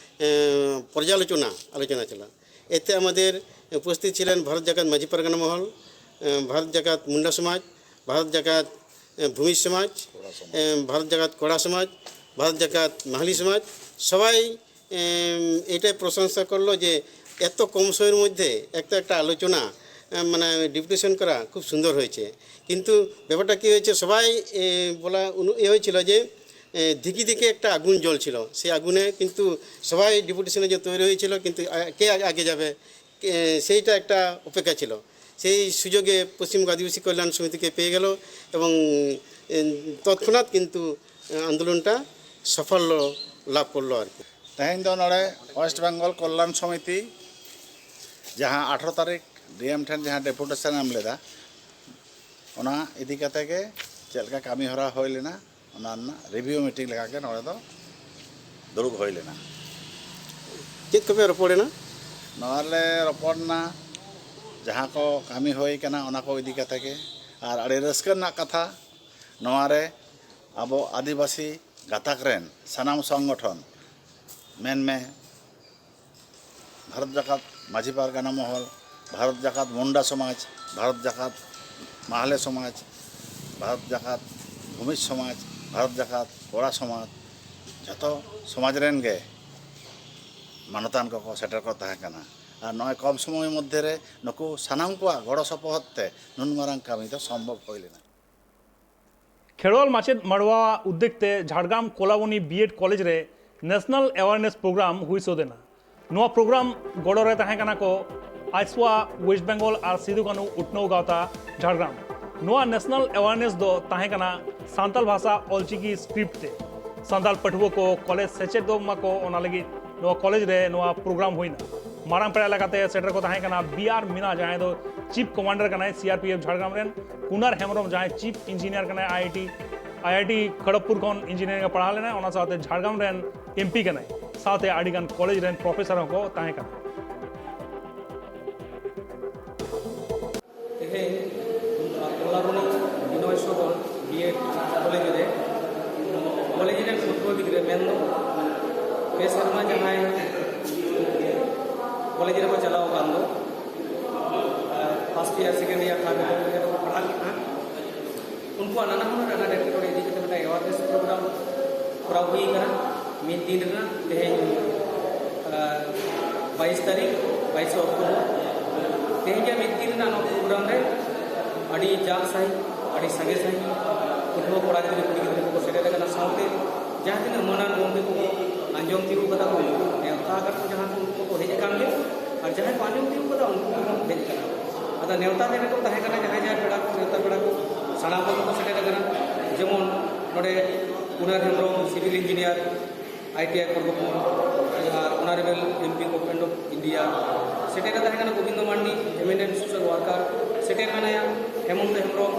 আহ, পর্যালোচনা আলোচনা ছিল। এতে আমাদের উপস্থিত ছিলেন ভারত জাকাত মাঝি পারগানা মহল, আহ, ভারত জাকাত মুন্ডা সমাজ, ভারত জাকাত আহ, ভূমি সমাজ, আহ, ভারত জাকাত কোড়া সমাজ, ভারত জাকাত মাহালি সমাজ। সবাই আহ, এটাই প্রশংসা করলো যে এত কম সময়ের মধ্যে একটা একটা আলোচনা মানে ডেপুটেশন করা খুব সুন্দর হয়েছে। কিন্তু ব্যাপারটা কী হয়েছে, সবাই বলা ইয়ে হয়েছিল যে দিকে দিকে একটা আগুন জ্বলছিল। সেই আগুনে কিন্তু সবাই ডেপুটেশনে যে তৈরি হয়েছিল, কিন্তু কে আগে যাবে, সেইটা একটা অপেক্ষা ছিল। সেই সুযোগে পশ্চিমবঙ্গ আদিবাসী কল্যাণ সমিতিকে পেয়ে গেল এবং তৎক্ষণাৎ কিন্তু আন্দোলনটা সাফল্য লাভ করলো আর কি। ᱛᱮᱦᱮᱧ ᱫᱚ ᱱᱚᱰᱮ ᱳᱭᱮᱥᱴ ᱵᱮᱝᱜᱚᱞ ᱠᱚᱞᱞᱟᱱ ᱥᱚᱢᱤᱛᱤ ᱡᱟᱦᱟᱸ ᱟᱴᱷᱨᱚ ᱛᱟᱹᱨᱤᱠᱷ ᱰᱤ ᱮᱢ ᱴᱷᱮᱱ ᱡᱟᱦᱟᱸ ᱰᱮᱯᱩᱴᱮᱥᱚᱱ ᱮᱢ ᱞᱮᱫᱟ, ᱚᱱᱟ ᱤᱫᱤ ᱠᱟᱛᱮ ᱜᱮ ᱪᱮᱫ ᱞᱮᱠᱟ ᱠᱟᱹᱢᱤ ᱦᱚᱨᱟ ᱦᱩᱭ ᱞᱮᱱᱟ, ᱚᱱᱟ ᱨᱮᱱᱟᱜ ᱨᱤᱵᱷᱤᱭᱩ ᱢᱤᱴᱤᱝ ᱞᱮᱠᱟ ᱜᱮ ᱱᱚᱰᱮ ᱫᱚ ᱫᱩᱲᱩᱵ ᱦᱩᱭ ᱞᱮᱱᱟ᱾ ᱪᱮᱫ ᱠᱚᱯᱮ ᱨᱚᱯᱚᱲᱮᱱᱟ? ᱱᱚᱣᱟ ᱨᱮᱞᱮ ᱨᱚᱯᱚᱲ ᱮᱱᱟ ᱡᱟᱦᱟᱸ ᱠᱚ ᱠᱟᱹᱢᱤ ᱦᱩᱭ ᱠᱟᱱᱟ, ᱚᱱᱟ ᱠᱚ ᱤᱫᱤ ᱠᱟᱛᱮ ᱜᱮ᱾ ᱟᱨ ᱟᱹᱰᱤ ᱨᱟᱹᱥᱠᱟᱹ ᱨᱮᱱᱟᱜ ᱠᱟᱛᱷᱟ, ᱱᱚᱣᱟ ᱨᱮ ᱟᱵᱚ ᱟᱹᱫᱤᱵᱟᱹᱥᱤ ᱜᱟᱛᱟᱠ ᱨᱮᱱ ᱥᱟᱱᱟᱢ ᱥᱚᱝᱜᱚᱴᱷᱚᱱ, ᱢᱮᱱᱢᱮ ᱵᱷᱟᱨᱚᱛ ᱡᱟᱠᱟᱛ ᱢᱟᱹᱡᱷᱤ ᱯᱟᱨᱜᱟᱱᱟ ᱢᱚᱦᱚᱞ, ᱵᱷᱟᱨᱚᱛ ᱡᱟᱠᱟᱛ ᱢᱩᱱᱰᱟ ᱥᱚᱢᱟᱡᱽ, ᱵᱷᱟᱨᱚᱛ ᱡᱟᱠᱟᱛ ᱢᱟᱦᱞᱮ ᱥᱚᱢᱟᱡᱽ, ᱵᱷᱟᱨᱚᱛ ᱡᱟᱠᱟᱛ ᱵᱷᱩᱢᱤᱡᱽ ᱥᱚᱢᱟᱡᱽ, ᱵᱷᱟᱨᱚᱛ ᱡᱟᱠᱟᱛ ᱠᱚᱲᱟ ᱥᱚᱢᱟᱡᱽ, ᱡᱷᱚᱛᱚ ᱥᱚᱢᱟᱡᱽ ᱨᱮᱱ ᱜᱮ ᱢᱟᱱᱚᱛᱟᱱ ᱠᱚᱠᱚ ᱥᱮᱴᱮᱨ ᱠᱚ ᱛᱟᱦᱮᱸ ᱠᱟᱱᱟ᱾ ᱟᱨ ᱱᱚᱜᱼᱚᱭ ᱠᱚᱢ ᱥᱚᱢᱚᱭ ᱢᱚᱫᱽᱫᱷᱮ ᱨᱮ ᱱᱩᱠᱩ ᱥᱟᱱᱟᱢ ᱠᱚᱣᱟᱜ ᱜᱚᱲᱚ ᱥᱚᱯᱚᱦᱚᱫ ᱛᱮ ᱱᱩᱱ ᱢᱟᱨᱟᱝ ᱠᱟᱹᱢᱤ ᱫᱚ ᱥᱚᱢᱵᱷᱚᱵ ᱦᱩᱭ ᱞᱮᱱᱟ᱾ ᱠᱷᱮᱨᱣᱟᱞ ᱢᱟᱪᱮᱫ ᱢᱟᱲᱣᱟᱣᱟᱜ ᱩᱫᱽᱫᱮᱜᱽ ᱛᱮ Jhargram Kolaboni B Ed college ᱨᱮ ᱱᱮᱥᱱᱟᱞ ᱮᱣᱟᱨᱱᱮᱥ ᱯᱨᱳᱜᱨᱟᱢ ᱦᱩᱭ ᱥᱟᱹᱛ ᱮᱱᱟ᱾ ᱱᱚᱣᱟ ᱯᱨᱳᱜᱨᱟᱢ ᱜᱚᱲᱚ ᱨᱮ ᱛᱟᱦᱮᱸ ᱠᱟᱱᱟ ᱠᱚ ᱟᱭᱥᱣᱟ ᱳᱭᱮᱥᱴ ᱵᱮᱝᱜᱚᱞ ᱟᱨ ᱥᱤᱫᱩ ᱠᱟᱹᱱᱦᱩ ᱩᱛᱱᱟᱹᱣ ᱜᱟᱶᱛᱟ ᱡᱷᱟᱲᱜᱨᱟᱢ᱾ ᱱᱚᱣᱟ ᱱᱮᱥᱱᱟᱞ ᱮᱣᱟᱨᱱᱮᱥ ᱫᱚ ᱛᱟᱦᱮᱸ ᱠᱟᱱᱟ ᱥᱟᱱᱛᱟᱲ ᱵᱷᱟᱥᱟ ᱚᱞᱪᱤᱠᱤ ᱥᱠᱨᱤᱯᱴ ᱛᱮ᱾ ᱥᱟᱱᱛᱟᱲ ᱯᱟᱹᱴᱷᱩᱣᱟᱹ ᱠᱚ ᱠᱚᱞᱮᱡᱽ ᱥᱮᱪᱮᱫᱚᱜ ᱢᱟᱠᱚ, ᱚᱱᱟ ᱞᱟᱹᱜᱤᱫ ᱱᱚᱣᱟ ᱠᱚᱞᱮᱡᱽ ᱨᱮ ᱱᱚᱣᱟ ᱯᱨᱳᱜᱨᱟᱢ ᱦᱩᱭᱱᱟ᱾ ᱢᱟᱨᱟᱝ ᱯᱮᱲᱟ ᱞᱮᱠᱟᱛᱮ ᱥᱮᱴᱮᱨ ᱠᱚ ᱛᱟᱦᱮᱸ ᱠᱟᱱᱟ ᱵᱤ ᱟᱨ ᱢᱤᱱᱟ, ᱡᱟᱦᱟᱸᱭ ᱫᱚ ᱪᱤᱯ ᱠᱚᱢᱟᱱᱰᱟᱨ ᱠᱟᱱᱟᱭ C R P F Jhargram ᱨᱮᱱ, ᱠᱩᱱᱟᱨ ᱦᱮᱢᱵᱨᱚᱢ, ᱡᱟᱦᱟᱸᱭ ᱪᱤᱯ ᱤᱧᱡᱤᱱᱤᱭᱟᱨ ᱠᱟᱱᱟᱭ I I T, I I T Kharagpur ᱠᱷᱚᱱ ᱤᱧᱡᱤᱱᱤᱭᱟᱨᱤᱝ ᱮ ᱯᱟᱲᱦᱟᱣ ᱞᱮᱱᱟ, ᱚᱱᱟ ᱥᱟᱶᱛᱮ ᱡᱷᱟᱲᱜᱨᱟᱢ ᱨᱮᱱ ᱮᱢ ᱯᱤ ᱠᱟᱱᱟᱭ, ᱥᱟᱶᱛᱮ ᱟᱹᱰᱤᱜᱟᱱ ᱠᱚᱞᱮᱡᱽ ᱨᱮᱱ ᱯᱨᱚᱯᱷᱮᱥᱚᱨ ᱦᱚᱸᱠᱚ ᱛᱟᱦᱮᱸ ᱠᱟᱱᱟ᱾ ᱛᱮᱦᱮᱧ ᱠᱚᱞᱟᱵᱚᱱᱤ ᱵᱤᱱᱚᱭ ᱥᱚᱫᱚᱱ ᱵᱤ ᱮᱰ ᱠᱚᱞᱮᱡᱽ ᱨᱮ ᱠᱚᱞᱮᱡᱽ ᱨᱮᱱ ᱯᱟᱹᱴᱷᱩᱣᱟᱹ ᱜᱤᱫᱽᱨᱟᱹ ᱢᱮᱱᱫᱚ ᱯᱮ ᱥᱮᱨᱢᱟ ᱡᱟᱦᱟᱸᱭ ᱠᱚᱞᱮᱡᱽ ᱨᱮᱠᱚ ᱪᱟᱞᱟᱣ ᱟᱠᱟᱱ ᱫᱚ, first year, second year, third year ᱨᱮᱠᱚ ᱯᱟᱲᱦᱟᱜ ᱠᱟᱱᱟ, ᱩᱱᱠᱩᱣᱟᱜ ᱱᱟᱱᱟ ᱦᱩᱱᱟᱹᱨ ᱟᱱᱟᱴ ᱮᱴᱠᱮᱴᱚᱬᱮ ᱤᱫᱤ ᱠᱟᱛᱮ ᱢᱤᱫᱴᱟᱝ ᱮᱣᱟᱨᱱᱮᱥ ᱯᱨᱳᱜᱨᱟᱢ ᱠᱚᱨᱟᱣ ᱦᱩᱭ ᱟᱠᱟᱱᱟ᱾ ᱢᱤᱫ ᱫᱤᱱ ᱨᱮᱱᱟᱜ ᱛᱮᱦᱮᱧ ᱵᱟᱭᱤᱥ ᱛᱟᱹᱨᱤᱠᱷ, ᱵᱟᱭᱤᱥᱮ ᱚᱠᱴᱳᱵᱚᱨ, ᱛᱮᱦᱮᱧ ᱡᱟᱦᱟᱸ ᱢᱤᱫ ᱫᱤᱱ ᱨᱮᱱᱟᱜ ᱱᱚᱣᱟ ᱯᱨᱳᱜᱨᱟᱢ ᱨᱮ ᱟᱹᱰᱤ ᱡᱟᱠ ᱥᱟᱺᱦᱤᱡ, ᱟᱹᱰᱤ ᱥᱟᱸᱜᱮ ᱥᱟᱺᱦᱤᱡ ᱯᱟᱹᱴᱷᱩᱣᱟᱹ ᱠᱚᱲᱟ ᱜᱤᱫᱽᱨᱟᱹ, ᱠᱩᱲᱤ ᱜᱤᱫᱽᱨᱟᱹ ᱠᱚᱠᱚ ᱥᱮᱴᱮᱨ ᱟᱠᱟᱱᱟ, ᱥᱟᱶᱛᱮ ᱡᱟᱦᱟᱸ ᱛᱤᱱᱟᱹᱜ ᱢᱟᱹᱱᱟᱱ ᱜᱚᱢᱠᱮ ᱠᱚ ᱟᱸᱡᱚᱢ ᱛᱤᱭᱳᱜ ᱠᱟᱫᱟ ᱠᱚ, ᱱᱮᱣᱛᱟ ᱟᱠᱟᱫ ᱠᱚ ᱡᱟᱦᱟᱸ ᱠᱚ, ᱩᱱᱠᱩ ᱠᱚ ᱦᱮᱡ ᱟᱠᱟᱱ ᱜᱮ, ᱟᱨ ᱡᱟᱦᱟᱸᱭ ᱠᱚ ᱟᱸᱡᱚᱢ ᱛᱤᱭᱳᱜ ᱠᱟᱫᱟ ᱩᱱᱠᱩ ᱠᱚᱦᱚᱸ ᱦᱮᱡ ᱟᱠᱟᱱᱟ᱾ ᱟᱫᱚ ᱱᱮᱣᱛᱟ ᱡᱟᱦᱟᱸᱭ ᱠᱚ ᱛᱟᱦᱮᱸ ᱠᱟᱱᱟ, ᱡᱟᱦᱟᱸᱭ ᱡᱟᱦᱟᱸᱭ ᱯᱮᱲᱟ ᱠᱚ, ᱱᱮᱣᱛᱟ ᱯᱮᱲᱟ ᱠᱚ ᱥᱟᱱᱟᱢ ᱠᱚᱜᱮ ᱠᱚ ᱥᱮᱴᱮᱨ ᱟᱠᱟᱱᱟ᱾ ᱡᱮᱢᱚᱱ ᱱᱚᱰᱮ Kunar Hembrom, civil engineer, I T I Kharagpur, ᱟᱨ honourable M P government of India, ᱥᱮᱴᱮᱨ ᱨᱮ ᱛᱟᱦᱮᱸ ᱠᱟᱱᱟ Gobindo Mandi, eminent social worker, ᱥᱮᱴᱮᱨ ᱢᱮᱱᱟᱭᱟ Hemanta Hembrom,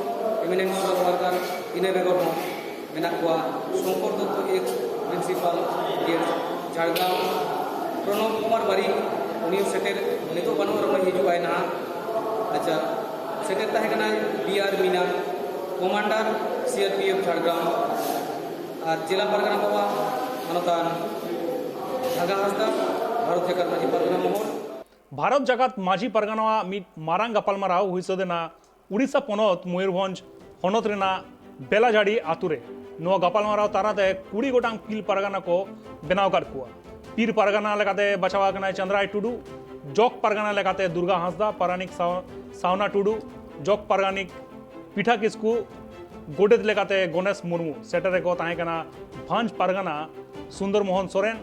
eminent social worker. ᱤᱱᱟᱹ ᱵᱮᱜᱚᱨ ᱦᱚᱸ ᱢᱮᱱᱟᱜ ᱠᱚᱣᱟ ᱥᱚᱝᱠᱚᱨ ᱫᱚᱛᱛᱚ, ᱮᱠᱥ ᱯᱨᱤᱱᱥᱤᱯᱟᱞ ᱜᱮᱴ ᱡᱷᱟᱲᱜᱨᱟᱢ, ᱯᱨᱚᱱᱚᱵ ᱠᱩᱢᱟᱨ ᱵᱟᱨᱤᱠ, ᱩᱱᱤ ᱦᱚᱸ ᱥᱮᱴᱮᱨ, ᱱᱤᱛᱚᱜ ᱵᱟᱹᱱᱩᱜ ᱨᱮᱦᱚᱸ ᱦᱤᱡᱩᱜ ᱟᱭ ᱱᱟᱦᱟᱜ᱾ ᱟᱪᱪᱷᱟ, ᱥᱮᱴᱮᱨ ᱛᱟᱦᱮᱸ ᱠᱟᱱᱟᱭ ᱵᱤ ᱟᱨ ᱢᱤᱱᱟ, ᱠᱚᱢᱟᱱᱰᱟᱨ ᱥᱤ ᱟᱨ ᱯᱤ ᱮᱯᱷ ᱡᱷᱟᱲᱜᱨᱟᱢ, ᱟᱨ ᱡᱮᱞᱟ ᱯᱟᱨᱜᱟᱱᱟ ᱵᱟᱵᱟ ᱢᱟᱱᱚᱛᱟᱱ ᱰᱷᱟᱸᱜᱟ ᱦᱟᱸᱥᱫᱟ, ᱵᱷᱟᱨᱚᱛ ᱡᱟᱠᱟᱛ ᱢᱟᱹᱡᱷᱤ ᱯᱟᱨᱜᱟᱱᱟ ᱢᱚᱦᱚᱞ᱾ ᱵᱷᱟᱨᱚᱛ ᱡᱟᱠᱟᱛ ᱢᱟᱹᱡᱷᱤ ᱯᱟᱨᱜᱟᱱᱟᱣᱟᱜ ᱢᱤᱫ ᱢᱟᱨᱟᱝ ᱜᱟᱯᱟᱞᱢᱟᱨᱟᱣ ᱦᱩᱭ ᱥᱟᱹᱛ ᱮᱱᱟ ᱩᱲᱤᱥᱥᱟ ᱯᱚᱱᱚᱛ ᱢᱚᱭᱩᱨᱵᱷᱚᱸᱡᱽ ᱦᱚᱱᱚᱛ ᱨᱮᱱᱟᱜ ᱵᱮᱞᱟᱡᱟᱲᱤ ᱟᱛᱳ ᱨᱮ᱾ ᱱᱚᱣᱟ ᱜᱟᱯᱟᱞᱢᱟᱨᱟᱣ ᱛᱟᱞᱟᱛᱮ ᱠᱩᱲᱤ ᱜᱚᱴᱟᱝ ᱯᱤᱞ ᱯᱟᱨᱜᱟᱱᱟ ᱠᱚ ᱵᱮᱱᱟᱣ ᱟᱠᱟᱫ ᱠᱚᱣᱟ᱾ ᱯᱤᱨ ᱯᱟᱨᱜᱟᱱᱟ ᱞᱮᱠᱟᱛᱮ ᱵᱟᱪᱷᱟᱣ ᱟᱠᱟᱱᱟᱭ ᱪᱟᱸᱫᱽᱨᱟᱭ ᱴᱩᱰᱩ, ᱡᱚᱜᱽ ᱯᱟᱨᱜᱟᱱᱟ ᱞᱮᱠᱟᱛᱮ ᱫᱩᱨᱜᱟ ᱦᱟᱸᱥᱫᱟ, ᱯᱟᱨᱟᱱᱤᱠ ᱥᱟᱣ-, ᱥᱟᱣᱱᱟ ᱴᱩᱰᱩ, ᱡᱚᱜᱽ ᱯᱟᱨᱜᱟᱱᱤᱠ ᱯᱤᱴᱷᱟ ᱠᱤᱥᱠᱩ, ᱜᱚᱰᱮᱛ ᱞᱮᱠᱟᱛᱮ ᱜᱚᱱᱮᱥ ᱢᱩᱨᱢᱩ᱾ ᱥᱮᱴᱮᱨ ᱨᱮᱠᱚ ᱛᱟᱦᱮᱸ ᱠᱟᱱᱟ ᱵᱷᱟᱸᱡᱽ ᱯᱟᱨᱜᱟᱱᱟ ᱥᱩᱱᱫᱚᱨ ᱢᱳᱦᱚᱱ ᱥᱚᱨᱮᱱ,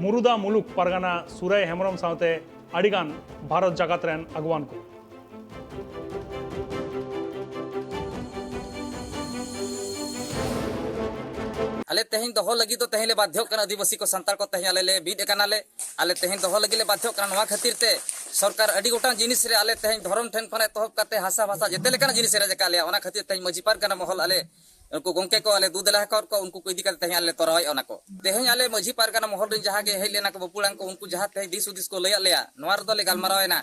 ᱢᱩᱨᱩᱫᱟ ᱢᱩᱞᱩᱠ ᱯᱟᱨᱜᱟᱱᱟ ᱥᱩᱨᱟᱭ ᱦᱮᱢᱵᱨᱚᱢ ᱥᱟᱶᱛᱮ ᱟᱹᱰᱤᱜᱟᱱ ᱵᱷᱟᱨᱚᱛ ᱡᱟᱠᱟᱛ ᱨᱮᱱ ᱟᱹᱜᱩᱣᱟᱱ ᱠᱚ᱾ ᱟᱞᱮ ᱛᱮᱦᱮᱧ ᱫᱚᱦᱚ ᱞᱟᱹᱜᱤᱫ ᱫᱚ ᱛᱮᱦᱮᱧ ᱞᱮ ᱵᱟᱫᱽᱫᱷᱚᱜ ᱠᱟᱱᱟ, ᱟᱹᱫᱤᱵᱟᱹᱥᱤ ᱠᱚ, ᱥᱟᱱᱛᱟᱲ ᱠᱚ ᱛᱮᱦᱮᱧ ᱟᱞᱮ ᱞᱮ ᱢᱤᱫ ᱟᱠᱟᱱᱟᱞᱮ᱾ ᱟᱞᱮ ᱛᱮᱦᱮᱧ ᱫᱚᱦᱚ ᱞᱟᱹᱜᱤᱫ ᱞᱮ ᱵᱟᱫᱽᱫᱷᱚᱜ ᱠᱟᱱᱟ᱾ ᱱᱚᱣᱟ ᱠᱷᱟᱹᱛᱤᱨ ᱛᱮ ᱥᱚᱨᱠᱟᱨ ᱟᱹᱰᱤ ᱜᱚᱴᱟᱝ ᱡᱤᱱᱤᱥ ᱨᱮ ᱟᱞᱮ ᱛᱮᱦᱮᱧ ᱫᱷᱚᱨᱚᱢ ᱴᱷᱮᱱ ᱠᱷᱚᱱ ᱮᱛᱚᱦᱚᱵ ᱠᱟᱛᱮ ᱦᱟᱥᱟ ᱵᱷᱟᱥᱟ ᱡᱮᱛᱮ ᱞᱮᱠᱟᱱᱟᱜ ᱡᱤᱱᱤᱥ ᱨᱮ ᱨᱮᱡ ᱟᱠᱟᱫ ᱞᱮᱭᱟ᱾ ᱚᱱᱟ ᱠᱷᱟᱹᱛᱤᱨ ᱛᱮᱦᱮᱧ ᱢᱟᱹᱡᱷᱤ ᱯᱟᱨᱜᱟᱱᱟ ᱢᱚᱦᱚᱞ ᱟᱞᱮ ᱩᱱᱠᱩ ᱜᱚᱝᱠᱮ ᱠᱚ ᱟᱞᱮ ᱫᱩ ᱫᱮᱞᱟ ᱟᱠᱟᱫ ᱠᱚᱣᱟ, ᱩᱱᱠᱩ ᱠᱚ ᱤᱫᱤ ᱠᱟᱛᱮ ᱛᱮᱦᱮᱧ ᱟᱞᱮ ᱞᱮ ᱛᱚᱨᱟᱣᱮᱫᱼᱟ ᱚᱱᱟ ᱠᱚ᱾ ᱛᱮᱦᱮᱧ ᱟᱞᱮ ᱢᱟᱹᱡᱷᱤ ᱯᱟᱨᱜᱟᱱᱟ ᱢᱚᱦᱚᱞ ᱨᱮᱱ ᱡᱟᱦᱟᱸ ᱜᱮ ᱦᱮᱡ ᱞᱮᱱᱟ ᱠᱚ ᱵᱟᱹᱵᱩᱲᱟᱝ ᱠᱚ, ᱩᱱᱠᱩ ᱡᱟᱦᱟᱸ ᱛᱮᱦᱮᱧ ᱫᱤᱥ ᱦᱩᱫᱤᱥ ᱠᱚ ᱞᱟᱹᱭᱟᱫ ᱞᱮᱭᱟ, ᱱᱚᱣᱟ ᱨᱮᱫᱚ ᱞᱮ ᱜᱟᱞᱢᱟᱨᱟᱣ ᱮᱱᱟ᱾